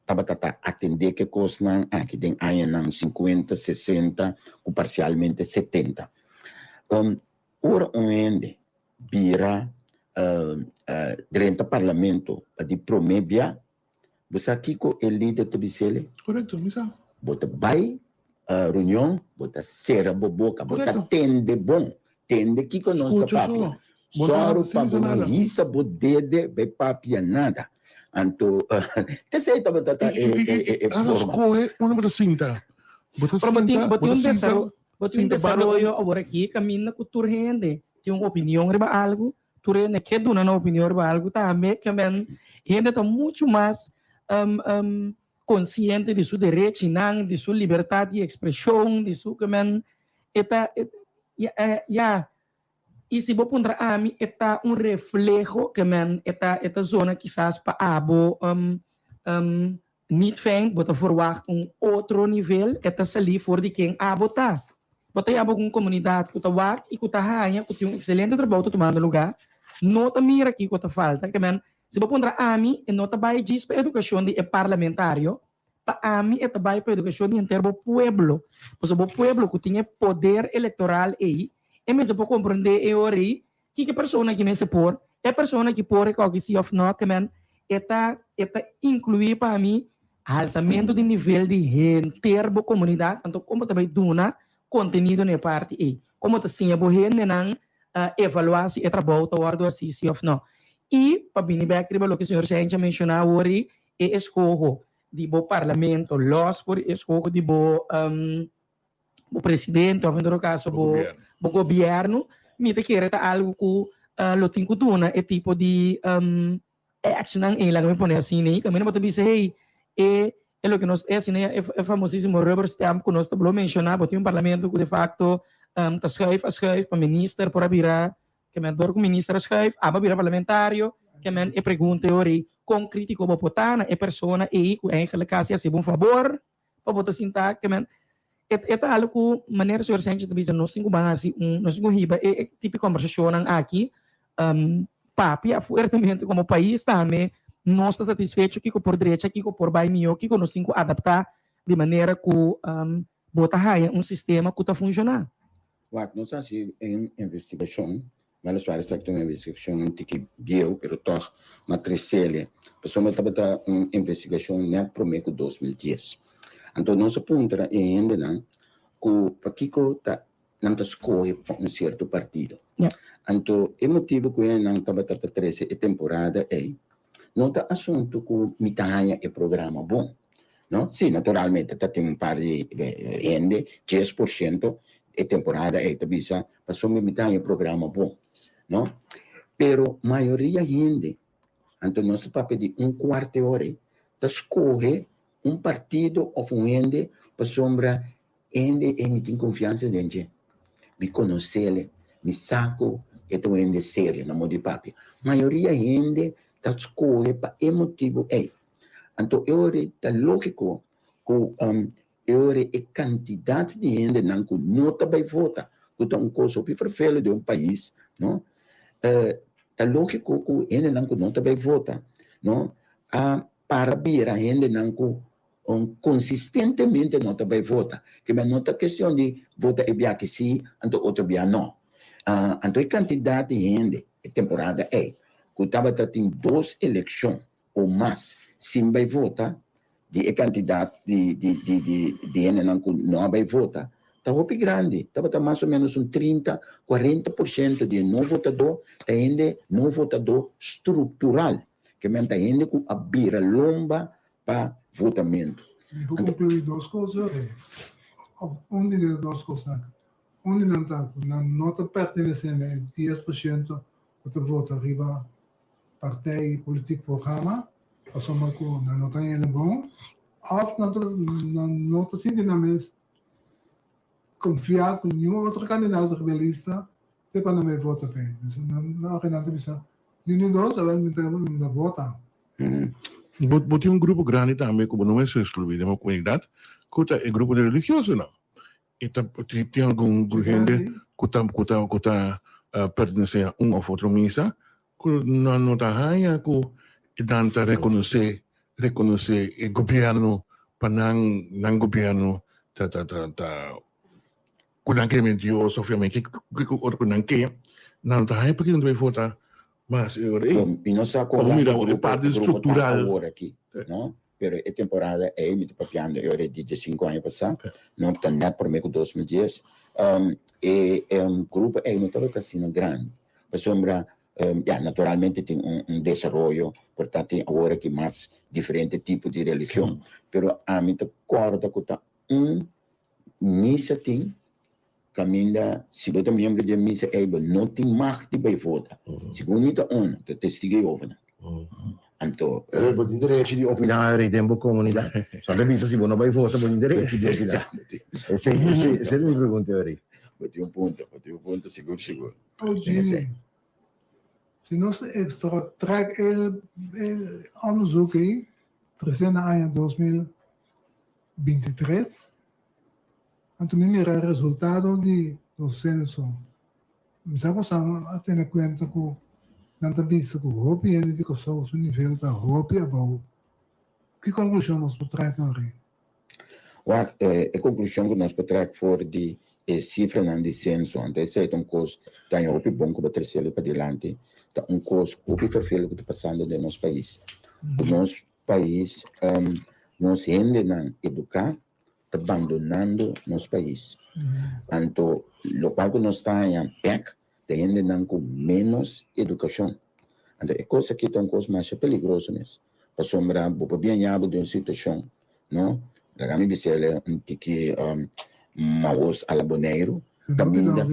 tabata ta atendé ku e kosnan aki den añanan sinkuenta, sesenta ku parsialmente setenta. Ora un hende bira drenta parlamento pa di promé bia, Bo sa kiko e lider ta bis'el? Korekto, mi sa. Bo ta bai reunion, bo ta sera bo boka, bo ta Korekto. tende bon, tende kiko nos ta Skucha papia. so. Bo ta Sòru sin pa bisa bo no nada. hisa bo dede bai papia nada. Anto, t'esei tabata ta I, e, i, e, i, e, e i, anda forma. skohe unda bo ta sinta. Bo ta Pero bo tin, sinta, bo bo tin ta un sinta, desaro, bo tin un sinta banda un. desaroyo awor aki kaminda ku tur hende tin un opinion riba algu, Tur hende ke duna nan opinion riba algu tambe, ke men hende ta muchu mas konsiente di su derechinan, di su libertat di ekspreshon, di su ke men e ta ya i si bo puntra ami e ta un refleho ke men e ta e ta zona kisas pa abo Niet fijn, bo ta verwacht un otro nivel, e ta salí for di ken abo ta. Bo ta yaba ku un komunidat ku ta wak i ku ta haña ku tin un ekselente trabou ta tumando lugá, no ta mira kiko ta falta. Ke men, si bo puntra ami, e no ta bai djis pa edukashon di e parlamentario, pa ami e ta bai pa edukashon di henter bo pueblo. Pasobra bo pueblo ku tin e poder elektoral ei, e mester por komprondé e ora ei Kiko e persona ki mester por? E persona ki por rekogi si of no, ke men e ta e ta inkluí pa mi halsamentu di nivel di henter bo komunidat, anto kon bo ta bai duna kontenido na e parti ei? Kon bo ta siña bo hendenan evaluá si e trabou ta wòrdu hasí si of no? I pa bini bèk riba loke señor Shencha menshoná awor ei, e eskoho di bo parlamento lòs for di e eskoho di bo bo presidente of en todo caso bo bo gobierno, mi ta kere ta algo cu lo tin cu duna e tipo di actionnan ey, laga mi pone asina ey, caminda bo ta bisa hey e e loke nos e asina e famosisimo rubber stamp cu nos ta blo menciona, bo tin un parlamento cu de facto ta schuif a schuif pa minister por a bira Ke men dor ku minister a schuif, aba bira parlamentario, ke men e pregunta e ora ei, kon kritiko bo por ta na e persona ei ku eigenlijk kasi a hasi bo un fabor pa bo ta sinta? Ke men e e ta algu ku manera señor Sanchez ta bisa nos tin ku ban hasi un nos tin ku hiba e e tipo di kombersashonnan aki papia fuertemente komo pais tambe nos ta satisfecho kiko por drecha, kiko por bai mihó, kiko nos tin ku adaptá di manera ku bo ta haña un sistema ku ta funshoná. Wak, nos a hasi un investigashon, weliswaar esaki ta un investigashon un tiki bieu, pero tòg m'a tresele, pasobra tabata un investigashon nèt promé ku 2010. Anto nos a puntra e hendenan ku pakiko ta nan ta skohe pa un sierto partido. Anto e motibu ku hendenan tabata ta trese e temporada ei No ta asuntu ku mi ta haña e programa bon, no? Sí, naturalmente ta tin un par di hende, 10% e temporada ei ta bisa pasobra mi ta haña e programa bon, no? Pero mayoria hende, anto nos ta papia di un kuarto e ora ei, ta skohe un partido òf un hende. Pasobra hende ei mi tin konfiansa den dje. Mi konos'el, mi sa ku e ta un hende serio na modo di papia. Mayoria hende ta skohe pa e motibu ei. Anto e ora ei ta lógiko ku e ora ei e kantidat di hendenan ku no ta bai vota, ku ta un kos hopi ferfelu den un pais, no, ta lógiko ku hendenan ku no ta bai vota, no, a para bira hendenan ku konsistentemente no ta bai vota. Kiba no ta kestion di vota e biaha si, anto otro biaha no. Anto e kantidat di hende e temporada ei ku tabata tin dos elekshon o mas sin bai vota, di e kantidat di di di di di hendenan ku no a bai vota ta hopi grandi. Tabata mas o ménos un trinta, kuarenta por shento di e no votadó ta hende no votadó struktural, ke men ta hende ku a bira lomba pa votamentu. Mi por conclui dos cos ore, of un di e dos cosnan. Un di nan ta cu nan no ta pertenece na e 10% cu ta vota riba partij politiek programma, pasobra cu nan no ta hende bon, of nan ta nan no ta sinti nan mes confia cu niun otro candidato riba e lista te pa nan bay vota p'e. Dus nan ora nan ta bisa niun di dos, awel mi ta vota. Bo bo tin un grupo grandi tambe ku bo no mester excluí den bo komunidat, ku ta e grupo di religiosonan. E ta tin tin algun hende ku ta ku ta ku ta pertenesé a un òf otro misa ku nan no ta haña ku nan ta rekonosé rekonosé e gobièrnu pa nan nan gobièrnu ta ta ta ta ku nan ke men Dios òf ke kiko otro ku nan ke nan no ta haña pakico nan ta bai vota Mas e ora ei, Bon, mi no sa pa kon bo mira e e grupo, parti e grupo ta struktural. awor aki, no? Pero e temporada ei, mi ta papiando e ora ei di diesinku aña pasá, no ta nèt promé ku 2010, e grupo ei no tabata asina grandi, pasobra, ya, naturalmente tin un un desaroyo, por ta tin awor aki mas diferente tipo di religion, pero ami ta kòrda ku ta un misa tin Kaminda si bo ta miembro di e misa ei bo no tin mag di bai vota. Segun mi ta unu, ta Testigo Jehovanan. Anto. Pero bo tin derecho di opiná rei den bo komunidat. Sa ta bisa si bo no bai vota bo tin derecho di opiná. Esei esei esei ta mi pregunta rei. Bo tin un punto, bo tin un punto sigur sigur. Oh Jimmy, si nos extra trek e e onderzoek ei trese na aña 2023, Anto mi mira e resultado di nos censo, mi sa ku san a tene kuenta ku nan ta bisa ku hopi hende di Kòrsou su nivel ta hopi abou. Ki konklushon nos por trek Henri? Wak, e konklushon ku nos por trek for di e sifranan di censo, anto esei ta un kos daño hopi bon ku bo tresel padilanti, ta un kos hopi ferfel ku ta pasando den nos pais. Ku nos pais, nos hendenan eduká ta bandonando nos pais. Anto lokual ku nos ta haña bèk ta hendenan ku ménos edukashon. Anto e kos aki ta un kos masha peligroso mes, pasobra bo por biaña bo den un situashon, no? Laga mi bisa el un tiki mahos a la Boneiru, kaminda,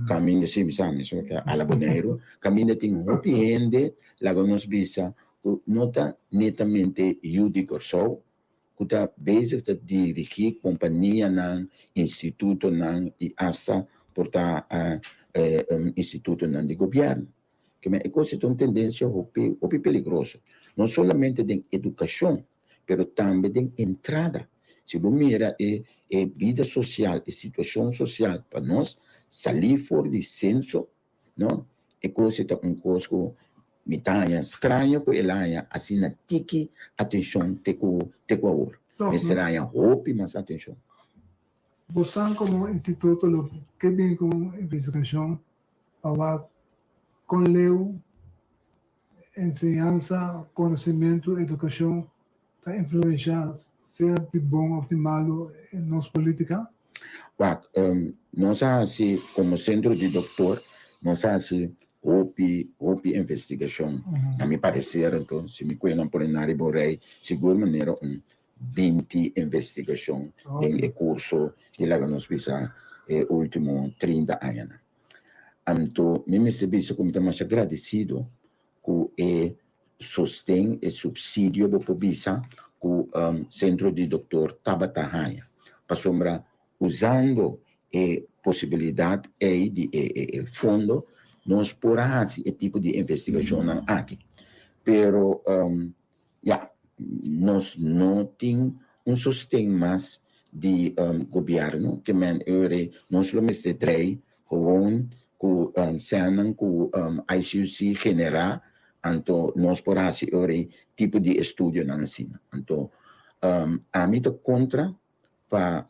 kaminda, si mi sa, mi sa a la Boneiru, kaminda tin hopi hende, laga nos bisa, ku no ta netamente yu di Kòrsou, ku ta bezig ta dirigí kompanianan, institutonan i asta por ta institutonan di gobièrnu. Kimen e kos ei ta un tendensia hopi hopi peligroso, no solamente den edukashon, pero tambe den entrada. Si bo mira e e bida sosial, e situashon sosial pa nos salí for di senso, No, e kos ei ta un kos ku mi ta haña straño ku el a haña asina tiki atenshon te ku te ku awor. Mester haña hopi mas atenshon. Bosan komo instituto lo ke bini ku un investigashon pa wak kon leu enseñansa, konosementu, edukashon ta influensha sea di bon of di malu nos politica? Wak, nos a hasi komo sentro di doktor, nos a hasi hopi, hopi investigashon. Na mi pareser anto, si mi kue nan pone nan riba un rei, sigur manera un 20 investigashon den e kurso di laga nos bisa e ultimo 30 añanan. Anto mi mester bisa ku mi ta masha gradesido ku e sosten, e supsidio bo por bisa ku Sentro di Doktor tabata haña. Pasobra usando e posibilidat ei di e e fondo nos por a hasi e tipo di investigashonnan aki. Pero ya, nos no tin un sosten mas di gobièrnu ke men eur nos lo mester drei gewoon ku sènnan ku ICUC generá anto nos por hasi eur e tipo di estudionan asina. Anto ami ta kontra pa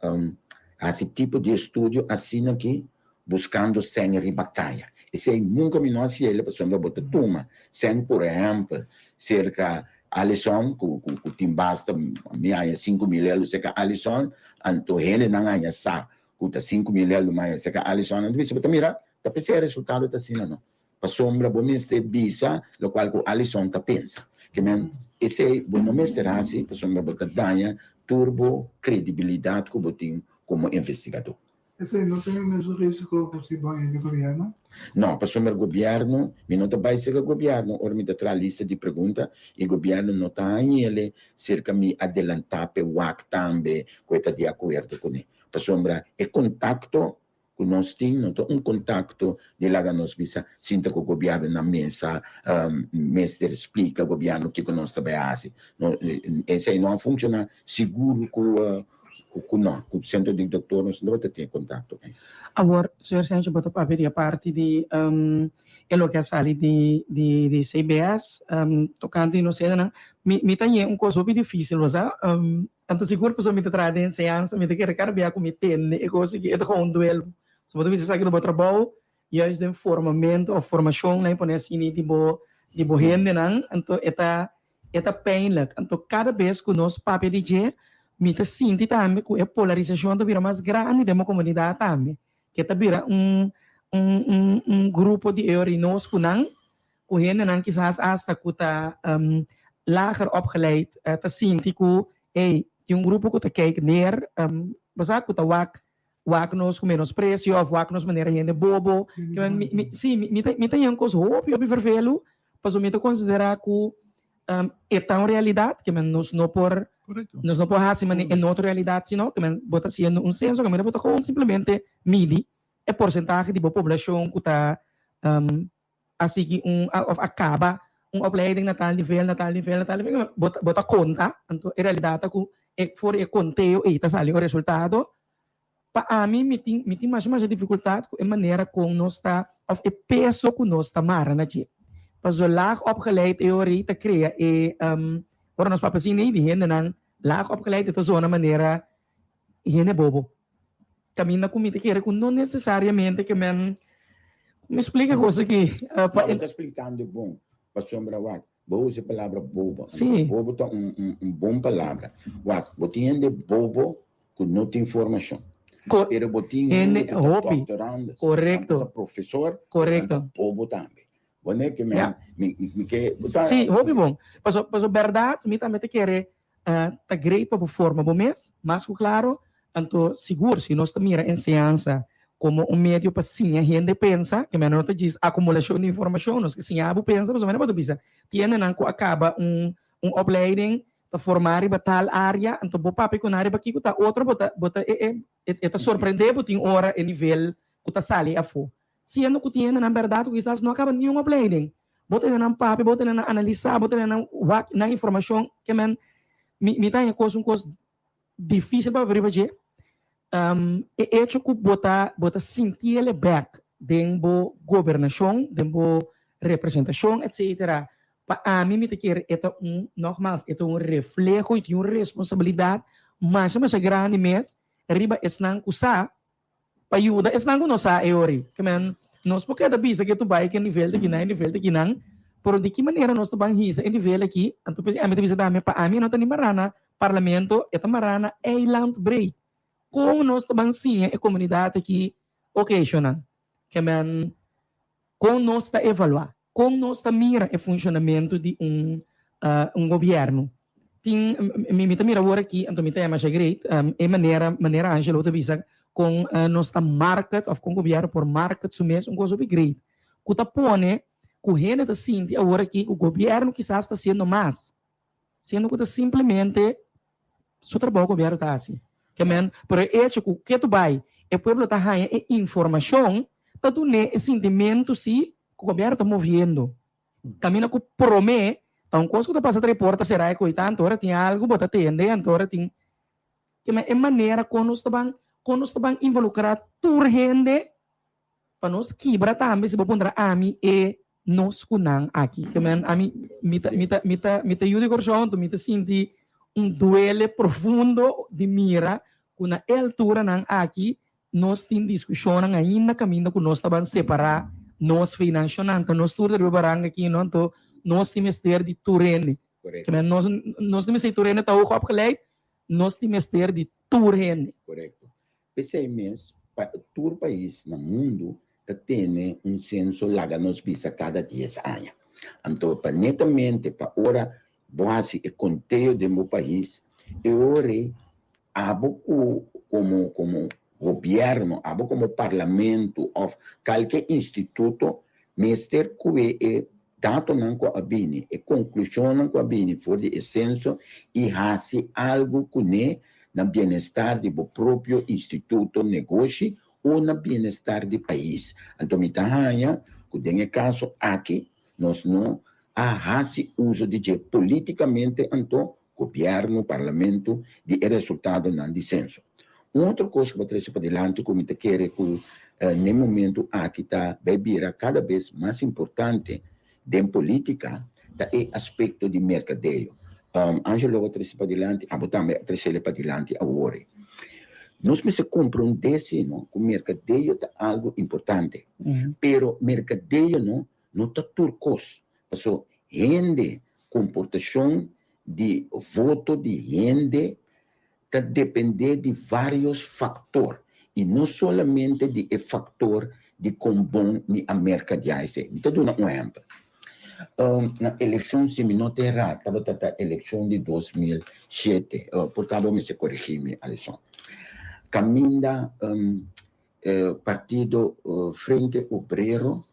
hasi tipo di estudio asina aki buskando sèn riba kaya. Esei nunka mi no hasi el pasobra bo ta tuma sèn por ehèmpel serka Alison ku ku tin basta mi haña 5000 elu serka Alison anto hendenan haña sa ku ta 5000 elu mi haña serka Alison anto bisa bo ta mira ta p'esei e resultado ta asina no. Pasobra bo mester bisa lokual ku Alison ta pensa. Ke men, esei bo no mester hasi pasobra bo ta daña tur bo kredibilidat ku bo tin komo investigadó. Esei no tin e mesun risiko ku si bo haña di gobièrnu? No, pasobra gobièrnu, mi no ta bai serka gobièrnu ora mi ta traha lista di pregunta i gobièrnu no ta hañ'ele serka mi adelantá p'e wak tambe ku e ta di akuerdo kuné. Pasobra e kontakto ku nos tin no ta un kontakto di laga nos bisa sinta ku gobièrnu na mesa mester splika gobièrnu kiko nos ta bai hasi. No, esei no a funshoná sigur ku ku no, ku sentro di doktor nos no tabata tin e kontakto ei. Awor, señor Sencho, bo ta papia di e parti di e loke a sali di di di CBS tokante di nos hendenan. Mi mi ta ñe un kos hopi difísil, bo sa. Anto sigur pasobra mi ta traha den enseñansa, mi ta kere kada bia ku mi tende e kos aki, e ta gewoon un duelo. So bo ta bisa esaki ta bo trabou, juist den formamentu òf formashon nan e pone asina di bo di bo hendenan, anto e ta e ta pijnlijk. Anto kada bes ku nos papia di dje, mi ta sinti tambe ku e polarisashon ta bira mas grandi den bo komunidat tambe, ke ta bira un un un un grupo di e ora nos ku nan ku hendenan kisas asta ku ta lager opgeleid ta sinti ku ey tin un grupo ku ta kijk neer, bo sa ku ta wak wak nos ku menospresio of wak nos manera hende bobo. Si, mi ta mi ta haña un kos hopi hopi vervelu pasobra mi ta konsiderá ku e ta un realidat ke men nos no por nos no por hasi manera e no ta un realidat sino ke men bo ta hasiendo un senso kaminda bo ta gewoon simplemente midi e porsentahe di bo poblashon ku ta a sigui un of a caba un opleiding na tal nivel, na tal nivel, na tal nivel, bo ta, bo ta conta, anto e realidad ta cu e for e conteo ey ta sali un resultado. Pa ami mi tin mi tin masha masha dificultad cu e manera con nos ta of e peso cu nos ta mara na dje. Pasobra laag opgeleid e ora ey ta crea e ora nos papia asina ey di hendenan laag opgeleid e ta zona manera hende bobo. Caminda cu mi ta kere cu no necesariamente ke men mi splica cos aki. Pa bo ta splicando bon, pasobra wak, bo usa e palabra bobo. Si. Bobo ta un un bon palabra. Wak, bo tin hende bobo cu no tin formacion. Pero bo tin hende cu ta doctorandos, Correcto. ta profesor, Correcto. nan ta bobo tambe. Bo ne ke men, mi mi ke, bo sa. Si, hopi bon. Paso, paso berdad mi tambe ta kere Ta great pa bo forma bo mes, mas ku klaro. Anto sigur si nos ta mira enseñansa komo un medio pa siña hende pensa, ke mester no ta djis akumulashon di informashon, nos ke siña bo pensa, pasobra mester bo ta bisa tiendenan ku a kaba un un opleiding ta forma riba tal área, anto bo papia ku nan riba kiko ta otro bo ta bo ta e e ta sorprende bo tin ora e nivel ku ta sali afó. Siendo ku tin hendenan bèrdat ku kisas no a kaba niun opleiding. Bo tene nan papia, bo tene nan analisá, bo tene nan wak nan informashon. Ke men, mi mi ta haña kos un kos difísil pa papia riba dje. E echo ku bo ta bo ta sinti el e bèk den bo gobernashon, den bo representashon etsetera, pa ami mi ta kere e ta un, nogmaals, e ta un refleho i tin un responsabilidat masha masha grandi mes riba esnan ku sa Pa yuda esnan ku no sa e ori. Ke men, nos por keda bisa ke tu bai ke nivel ta kinan, e nivel ta kinan, pero di ki manera nos ta ban hisa e nivel aki? Anto p'esei ami ta bisa tambe, pa ami e no ta ni mará na Parlamento, e ta mará na eilandbreed. Kon nos ta ban siña e komunidat aki okashonnan? Ke men, kon nos ta evaluá? Kon nos ta mira e funshonamentu di un un gobièrnu? Tin, mi mi ta mira awor aki, anto mi ta yama masha great, e manera, manera Angelo ta bisa kon nos ta market òf kon gobièrnu por market su mes un kos hopi great, ku ta pone ku hende ta sinti awor aki ku gobièrnu kisas ta hasiendo mas, siendo ku ta simplemente su trabou gobièrnu ta hasi. Ke men, pero e echo ku ketu bai e pueblo ta haña e informashon ta dun'é e sintimentu si ku gobièrnu ta moviendo. Kaminda ku promé ta un kos ku ta pasa tra e porta será e koitá anto ora tin algu bo ta tende anto ora tin ke men e manera kon nos ta ban kon nos ta ban involukrá tur hende pa nos kibra tambe si bo puntra ami e nos ku nan aki. Ke men ami mi ta mi ta mi ta mi ta yu di Kòrsou anto mi ta sinti un duele profundo di mira ku na e alturanan aki nos tin diskushonnan ainda kaminda ku nos ta ban separá nos finanshonan. Ta nos tur ta riba baranka aki no anto nos tin mester di tur hende. Ke men nos nos tin mester di tur hende ta hoog opgeleid nos tin mester di tur hende. Korekto. P'esei mes, pa tur pais na mundu ta tene un senso laga nos bisa kada dies aña. Anto pa netamente pa ora bo hasi e konteo den bo pais, e ora ei abo ku komo komo gobièrnu, abo komo parlamento òf kalke instituto mester kue e datonan ku a bini, e konklushonnan ku a bini for di e senso i hasi algu kuné na bienestar di bo propio instituto, negoshi o na bienestar di pais. Anto mi ta haña ku den e kaso aki nos no a hasi uso di dje politikamente anto gobièrnu, parlamento, di e resultadonan di senso. Un otro kos ku bo trese padilanti ku mi ta kere ku n'e momentu aki ta bai bira kada bes mas importante den politika ta e aspekto di merkadeo. Angelo a trese padilanti, abo tambe a tresele padilanti awor. Nos mester komprondé si no ku merkadeo ta algu importante, pero merkadeo no no ta tur kos. Paso hende, komportashon di voto di hende ta dependé di vários faktor i no solamente di e faktor di kon bon mi a merkadiá esei. Mi ta duna un ehèmpel. Na elekshon, si mi no ta erá, tabata ta elekshon di 2007, por ta bo mester korigí mi, Alison, kaminda partido Frente Obrero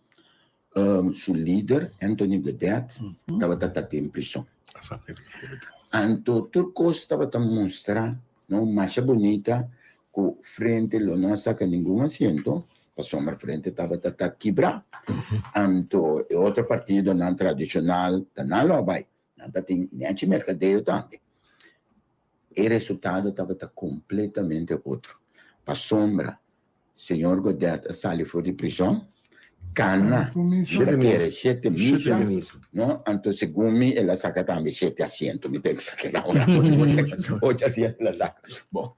su lider Anthony Godett tabata ta den prison. Anto tur kos tabata mustra no masha bunita ku Frente lo no a saka ningun asiento pasobra Frente tabata ta kibra. Anto e otro partidonan tradishonal ta nan lo a bai. Nan ta tin nechi merkadeo tambe. E resultado tabata kompletamente otro. Pasobra señor Godett a sali for di prison, kana, mi ta kere shete misa, no? Anto segun mi el a saka tambe shete asiento, mi ta exagerá un rato, ocho asiento el a saka. Bon,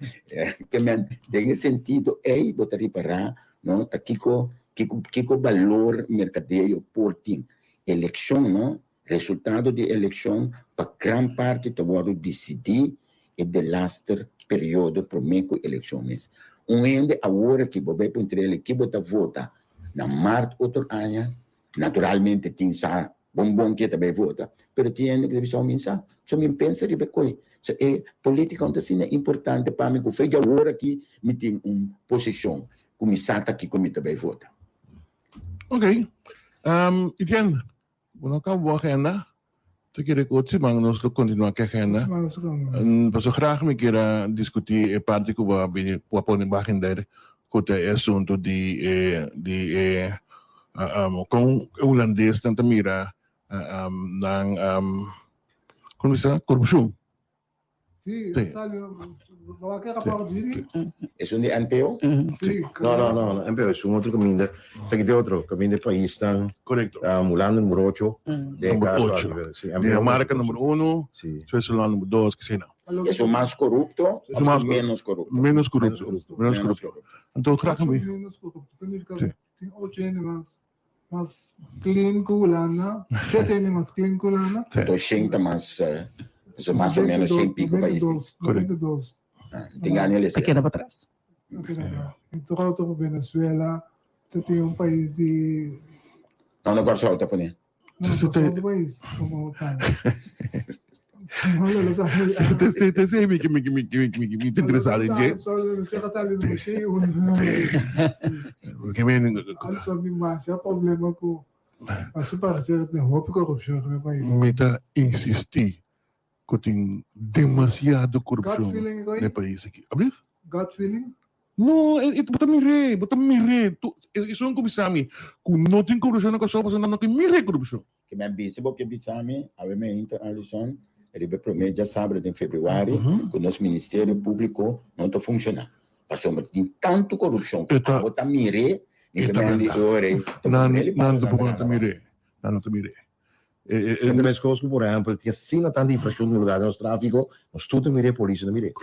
ke men den e sentido ei bo ta ripará, no, ta kiko, kiko, kiko balor merkadeo por tin. Elekshon, no, Resultado di elekshon pa gran parti ta wòrdu disidí e delaster periodo promé ku elekshon mes. Un hende awor aki bo bai puntra el ki bo ta vota na mart otro aña, naturalmente tin sa bon bon ke ta bai vota, pero tin hende ku ta bisa mi sa, so mi pensa riba e koi. So e politica no ta asina importante pa mi ku fe di awor aki mi tin un posishon ku mi sa ta kiko mi ta bai vota. Ok, Etienne, Bo no caba bo agenda? Ta kere cu otro siman nos lo continua cu e agenda. Pasobra graag mi kier a discuti e parti cu bo a bini bo a pone bo agenda cu ta e asunto di e di e con e hulandesnan ta mira nan como bisa corupcion. Sí, Sí. salió. Lo va a quedar para Jimmy. Es un di NPO? Sí, No, no, no, no, NPO es un otro caminda. Esaki tin otro caminda e paisnan. Correcto. Um, Hulanda numero ocho. Den Numero caso ocho. aki, sí, NPO Dinamarca numero numero uno, Sí. Switzerland numero dos, que asina. Es un mas corrupto Es un mas of menos corrupto? Menos corrupto. Menos corrupto. Menos corrupto. Anto graag mi. Menos corrupto. Sí. Tin ocho hende mas mas clean ku Hulanda, shete hende mas clean ku Hulanda. Anto shen ta mas, so mas o menos shen pico pais tin. 92. Ah, tin gana el Ta keda patras. Ta keda patras. En tur otro Venezuela ta tin un pais di. No, no Kòrsou ta pone. No, Kòrsou otro pais como tal. Te sei mi mi mi mi mi mi ta interesado in dje. Ke men Mi ta insisti ku tin demasiado korupshon den e pais aki. Ablief? Gut feeling? No, e, e, bo ta mir'é, bo ta mir'é. Tu, e, esun ku bisa mi ku no tin korupshon na Kòrsou pasobra nan no ke mir'é korupshon. Ke mi a bisa bo ke bisa mi, awe mi a hinta Alison riba e promé djasabra den febrüari ku nos Ministerio Públiko no ta funshoná. Pasobra tin tantu korupshon ku abo ta mir'é, mi ke men di ora ei, ta Nan, nan tampoko no ta mir'é. Nan no ta mir'é. E ta meskos ku por ehèmpel tin asina tantu infraccion den lugar di nos tráfiko, nos tur ta mir'é, polis no ta mir'é.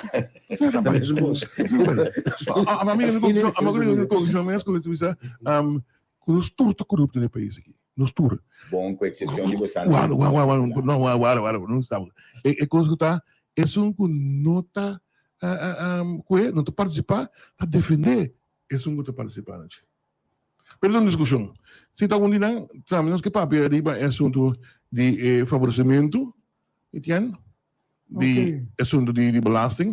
Ta mesun kos. Ama mi mi konklushon mes ku mi ta bisa ku nos tur ta korupto den e pais aki. Nos tur. Bon ku eksepshon di bo santu. Wara, wara, wara, no, wara, wara, wara, no staba. E kos ku ta esun ku no ta kue, no ta partisipá, ta defendé esun ku ta partisipá na dje. Pero ta un diskushon. Si ta un di nan, tambe nos ke papia riba e asuntu di e faboresimentu, Etienne, di asuntu di di belasting,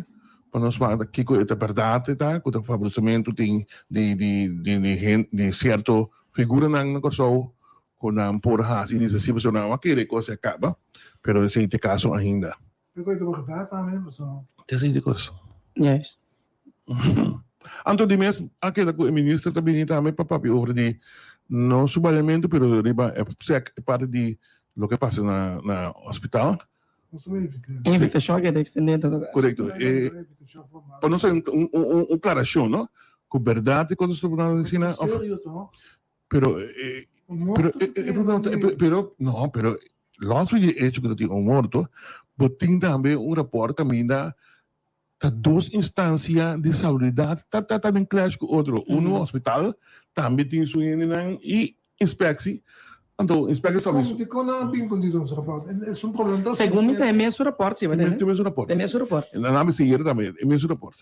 pa nos wak kiko e ta bèrdat e ta, ku ta faboresimentu tin di di di di hen di sierto figuranan na Kòrsou ku nan por hasi inisiativa pasobra nan a kere e kos a kaba, pero esei ta e kaso ainda. Pero e ta bèrdat tambe, pasobra. Ta esei ta e kos. Juist. Anto di mes a keda ku e minister ta bini tambe pa papia over di no su baliamentu pero riba e sek e parti di loke a pasa na na hospital. E invitashon a keda ekstendé en todo kaso. Korekto. E pa nos un un un klarashon no ku bèrdat e kos ta stop asina òf pero e pero e problema ta pero no pero lòs di e echo ku ta tin un morto bo tin tambe un rapòrt kaminda Ta dos instancia di salubridad ta ta den clash cu otro. Uno hospital tambe tin su hendenan y inspectie. Anto inspectie sa Dicon dicon nan a bin con di dos rapport? Es un problem ta Segun mi ta e mesun rapport si, E mesun rapport. E mesun rapport. Nan a bisa yera tambe e mesun rapport.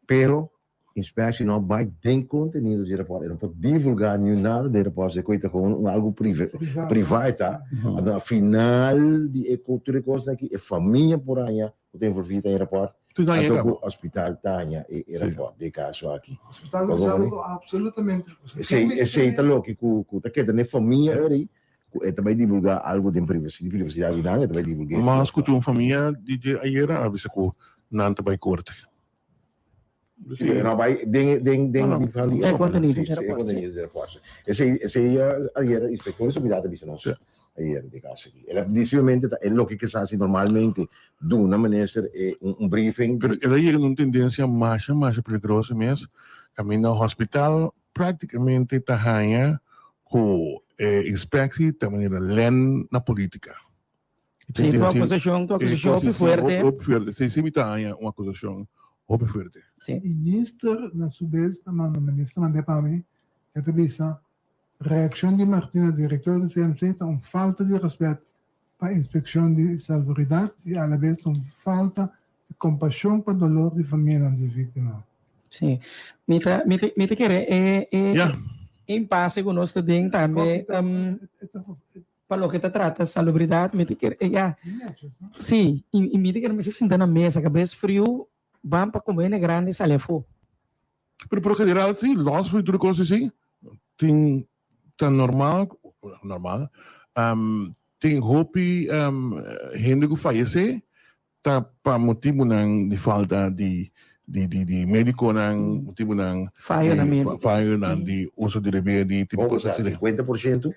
Pero Inspectie no bai den contenido di rapport, e no por divulga niun nada den rapport, se koe ta gewoon un algo prive, priva e ta. Anto na final di e tur e cosnan aki e famia por haña cu ta envolvi ta e rapport, anto cu hospital ta haña e rapport di e caso aki. Hospital no sabi cu absolutamente. Esey, esey ta loke cu cu ta keda na e famia eri cu e ta bai divulga algo den privaci, di privacidad di nan e ta bai divulga esey. Mas scucha un famia di dje ayera a bisa cu nan ta bai corte. Sí, pero no bai den den den di van di E contenido sí, di sí, e rapport, sí. contenido di rapport. sí. Esei esei ayer inspector di seguridad a bisa nos ayer di caso aki. El a di simplemente ta e loke ke sa hasi normalmente duna minister e un un briefing. Pero el a yega na un tendencia masha masha peligroso mes caminda hospital practicamente ta haña cu e inspectie ta manera len na politica. Sí, tu acusacion, tu acusacion hopi fuerte. Hopi fuerte. Sí, sí mi ta haña un acusacion hopi fuerte. Sí. Minister na su bes ta manda, minister manda pa mi, e ta bisa, reaccion di Martina, director di CMC, ta un falta di respet pa inspeccion di salubridad y alabes ta un falta di compasion pa dolor di famianan di victima. Sí. Mi ta, mi ta, mi ta kere e, e, e impasse ku nos ta den tambe, um, Pa loke ta trata salubridad mi ta kere ya si y mi ta kere mester sinta na mesa kabes friu ban pa come hende grandi sali afo. Pero por lo general si los for tur cos así tin ta normal normal tin hopi hende cu fayece Ta pa motibunan di falta di di di di mediconan, motibunan Fayonan di medico. fayonan di uso di remedi, tipo Hopi cos sa, asina. 50%?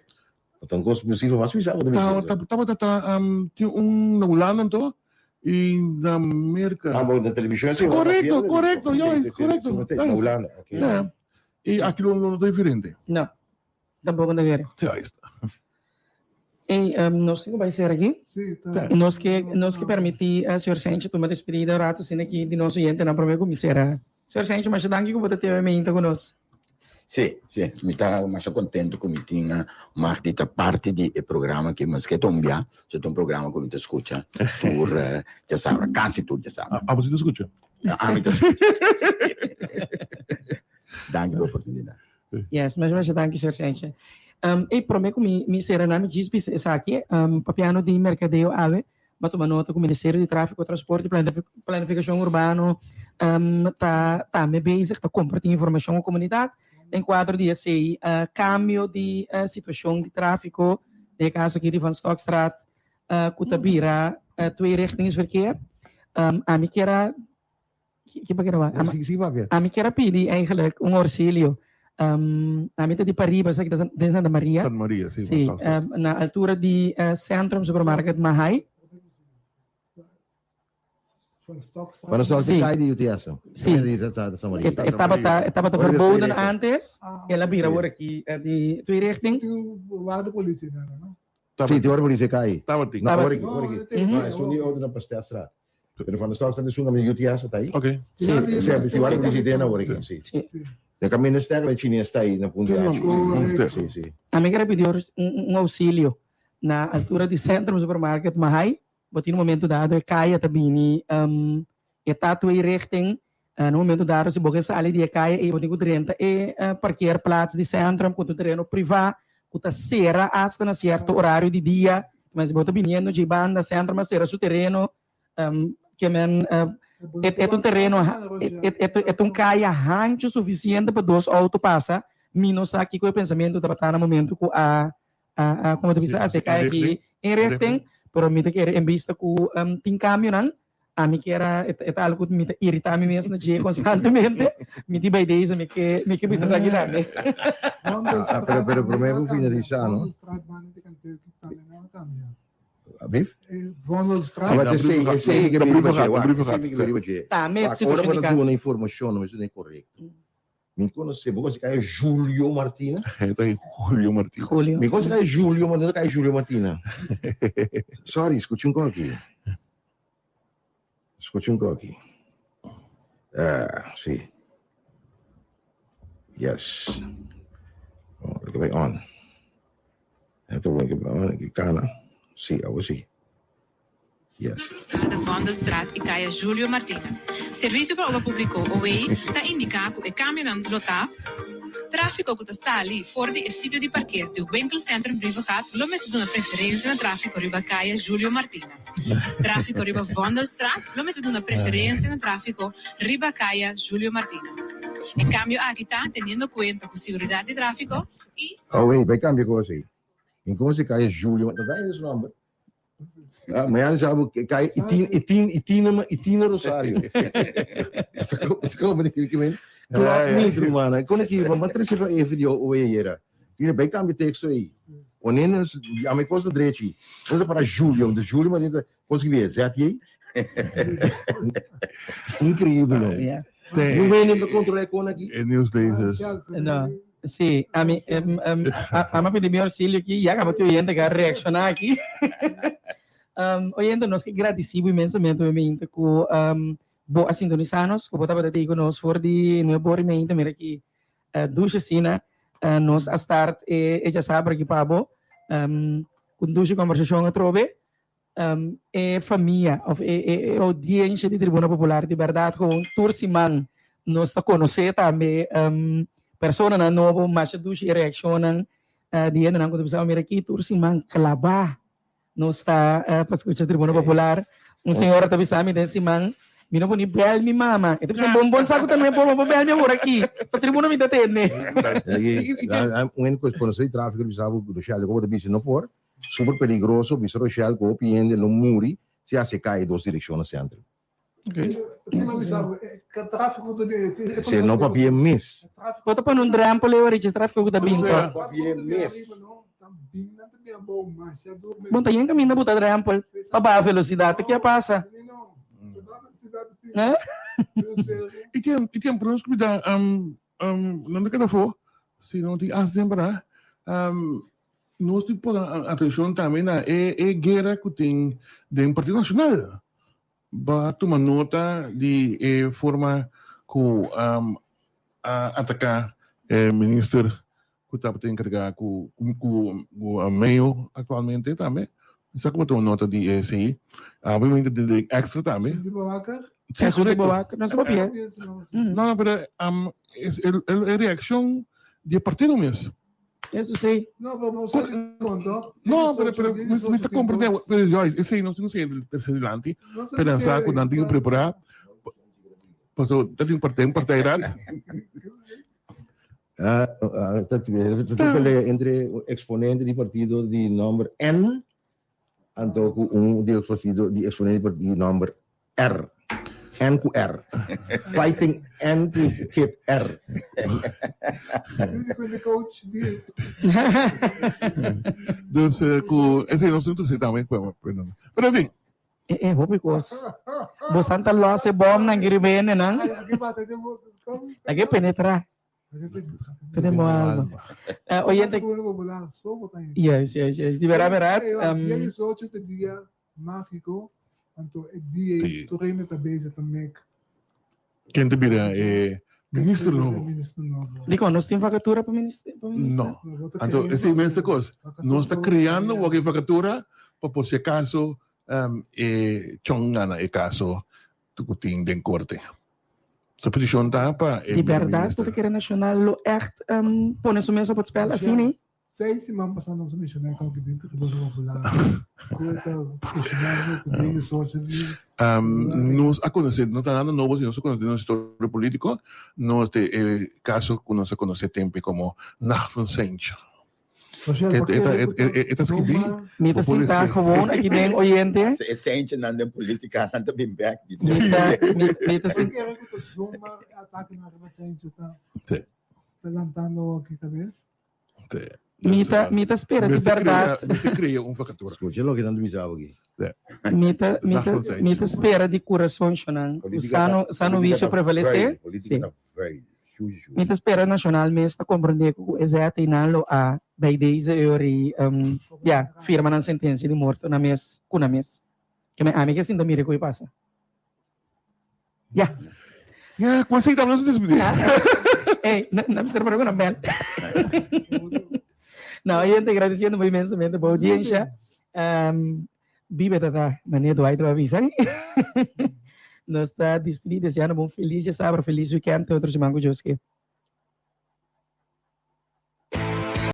Ta un cos cifra mas pisa bo ta Ta bisa. ta tabata ta tin un na Hulanda anto y na Merca. Ah, bo na television si. Correcto, correcto, juist, correcto. Na Hulanda, ok. Ja. Y aki lo no ta diferente. No. Tampoco no kere. Sí, ahí está. Ey, um, nos tin ku bai ser aki. Sí, ta. Nos ke, nos ke permití uh, señor Sencho tuma despedida un rato asina aki di nos oyentenan promé ku mi sera. Señor Sencho, masha danki ku bo ta teme meinta ku nos. Sí, sí, mi ta masha contento cu mi tin mag di ta parti di e programa aki, maske ta un bia, so ta un programa cu mi ta scucha tur djasabra, casi tur djasabra. Abo si ta scucha? Ami ta scucha. Danki pa e oportunidad. Yes, masha masha danki señor Senche. Um, e prome ku mi mi sera na mi djis bisa esaki, um, papiano di merkadeo awe, bo a tuma nota ku Ministerio di Trafiko, Transporte i Planifikashon Urbano um, ta tambe bezig ta komparti informashon ku komunidat den kuadro di esei uh, kambio di uh, situashon di trafiko, den e kaso aki di Van Stokstraat, uh, ku ta bira uh, tweerichtingsverkeer. Um, ami kier a. Ki pa kere wak? Si, si papia. Ami kier a pidi eigenlijk un auxilio. Ami ta di pariba, esaki ta den Santa Maria. Santa Maria, si. Si, na altura di Centrum Supermarket Mahaai. Van der Stolk Sí. kai di UTS. Sí. Di Santa Maria. E tabata, e tabata verboden antes, el a bira awor aki di twee richting. Waar de politie daar, no? Sí, die warde politie kai. Tabatin. No, Tabatin. awor aki, awor aki. No, esun di otro na Pastelstraat. Pero Van der Stolk staat esun kaminda UTS ta ahí. Oké. Sí. Sí, sí, warde politie den awor aki, sí. Sí. De kaminda sterk bij Chinees ta ahí na Punta Hachi. Sí, sí. Ami kier a pidi un auxilio na altura di Centrum Supermarket Mahaai. Bo tin un momento dado e kaya ta bini e ta twee richting. Na un momento dado si bo ke sali di e kaya ei bo tin ku drenta e parkeerplaats di Centrum ku ta un tereno priva ku ta sera asta na sierto orario di dia. Ma si bo ta biniendo dje banda Centrum a sera su tereno ke men e ta un tereno e ta un kaya hancho sufisiente pa dos outo pasa. Mi no sa kiko e pensamentu tabata na momento ku a a como ta bisa a seca aki inrichting pero mi ta kere en bista cu tin cambionan ami kier a e ta algo cu mi ta irita mi mes na dje constantemente mi tin bay deze mi ke mi ke bisa esaki tambe. Ah, pero pero prome bo finalisa no. Bif? Vondelstraat. Ah, esey esey mi ke bini riba dje wak esey mi ke bini riba dje. Tambe Wak ora bo ta duna informacion no mester duna incorrecto. Mi conoce, bo conoce kaya Julio Martina? Ta Julio Martina. Julio. Mi conoce kaya Julio Martina, kaya Julio Martina. Sorry, scucha un koki. Scucha un koki. Ah, si. Yes. Oh, look at on. Eto bon ke on, ke kana. Si, awo si. Na krusada Vondelstraat i Kaya Julio Martina. Servisio pa Obra Públiko, OWI, ta indiká ku e kambionan lo ta, Tráfiko ku ta sali for di e sitio di parker di Winkelcentrum Brievengat lo mester duna preferensia na tráfiko riba Kaya Julio Martina. Tráfiko riba Vondelstraat lo mester duna preferensia na tráfiko riba Kaya Julio Martina. E kambio aki ta teniendo kuenta ku siguridat di tráfiko i. OWI, bai kambia kos ei. Entonces Kaya Julio, ta da su nomber. Ah, mañana sabe que cae Itin, Itin, Itina, Itina Rosario. Como de que men. Klopt niet, Romana. Kon ik hier, maar trece van even die oeiera. Hier bij cambio texto aí. Onene, a me costa drechi. Não para Julio, de Julio, mas ainda consegui ver, zet je? Incrível, não? Yeah. Não vem nem para controlar com aqui. E nieuwslezers. No. Sí, ami a pidi mi auxilio aki, ya caba tin oyente cu a reacciona aki. Oyente, nos ke gradeci bo inmensamente obviamente cu bo a sintonisa nos, cu bo tabata tei cu nos for di nuebe ora y meinta, mira ki dushi asina nos a start e djasabra aki pa bo cu un dushi conversacion atrobe. E famia of e audiencia di Tribuna Popular di berdad gewoon tur siman nos ta conoce tambe personanan nobo masha dushi e reaccionnan di hendenan cu ta bisa mira aki tur siman claba nos ta pa scucha Tribuna Popular. Un señora ta bisa mi den siman mi no por ni bel mi mama e ta bisa bon bon sa cu ta mi bon bo bel mi awor aki pa tribuna mi ta tende. Un hende cu conoce di trafico ta bisa bo Rochelle como ta bisa no por. Super peligroso, bisa Rochelle cu hopi hende lo muri si haci cay dos direccion na centro. Si no papia mes. Bo ta pone un drempel ey ora trafico cu ta bin to. Papia mes. Bon ta yen caminda bo ta drempel pa baha velocidad ta ke a pasa? Y tin problemas cu mi ta nan ta keda afo si no tin accident para. Nos tin pone atencion tambe na e e guera cu tin den Partido Nacional. Bo a tuma nota di e forma cu a ataca e minister cu tabata encarga cu cu meyo actualmente tambe. Mi sa cu bo a tuma nota di esey. Obviamente den extra tambe. Sí, correcto. No se papia. No, no, pero e reaccion di e partido mes. Eso sí. No, pero no sé conto. No, pero pero mi ta comprende, pero Joyce, esei no no sé tercer dilanti, pero sa ku nan tin prepara. Paso ta tin parte un partij dat. Ah, ta ta pelea entre exponente di partido di nomber N anto ku un di partido di exponente di partido di nomber R. N ku R. Fighting N ku Kid R. Dus ku esei nos tin trese tambe. Pero en fin. E e hopi kos. Bo santa los e bomnan ki riba hende nan. Lag'e penetra. Tenemos algo. Oyente. Yes, yes, yes. Di bera bera. Dia 18 ta dia mágiko, anto e dia ei tur hende ta bezig ta mek. Ken ta bira e minister nobo? Dikon nos tin vakatura pa minister? No. Anto esei mes ta kos. Nos ta kreando wak e vakatura pa por si akaso e chon gana e kaso ku tin den korte. Su petishon ta pa e Di bèrdat ku ta kere Nacional lo ègt pone su mes op het spel asina? Seis siman pasá nos a menshoná kòke den Tribunal Popular ku e ta kuestionando ku den e socio di Nos a konosé, no ta nada nobo si nos a konosé den nos historia polítiko, nos te e kaso ku nos a konosé tempe komo Nacht van Seintje. E ta skibí. Mi ta sinta gewoon aki den oyente. E seintjenan den politica nan ta bin bek. Mi ta sinta. Kere ku ta zomaar e atakenan riba Seintje ta lantando aki kabes? Mi ta mi ta spera di bèrdat. Mester krea un vakatura. Skucha loke nan ta bisa abo aki. Mi ta mi ta mi ta spera di kurason shonan ku sano sano wisio prevalesé. Politica ta vuil. Shushi shushi. Mi ta spera Nacional mes ta komprendé ku e zèt einan lo a bij deze eur i ya firma nan sentensia di morto nan mes ku nan mes. Ke men ami ke sinta mira ku e pasa. Ya. Ya, ku así tambe nos a despedí. Ey, na mester para ku nan bel. No, oyente, gradisiendo bo inmensamente bo audiencia. Bibe ta ta manera Dwight lo a bisa. Nos ta despedí deseando bo un feliz djasabra, feliz weekend te otro siman ku Dios ke.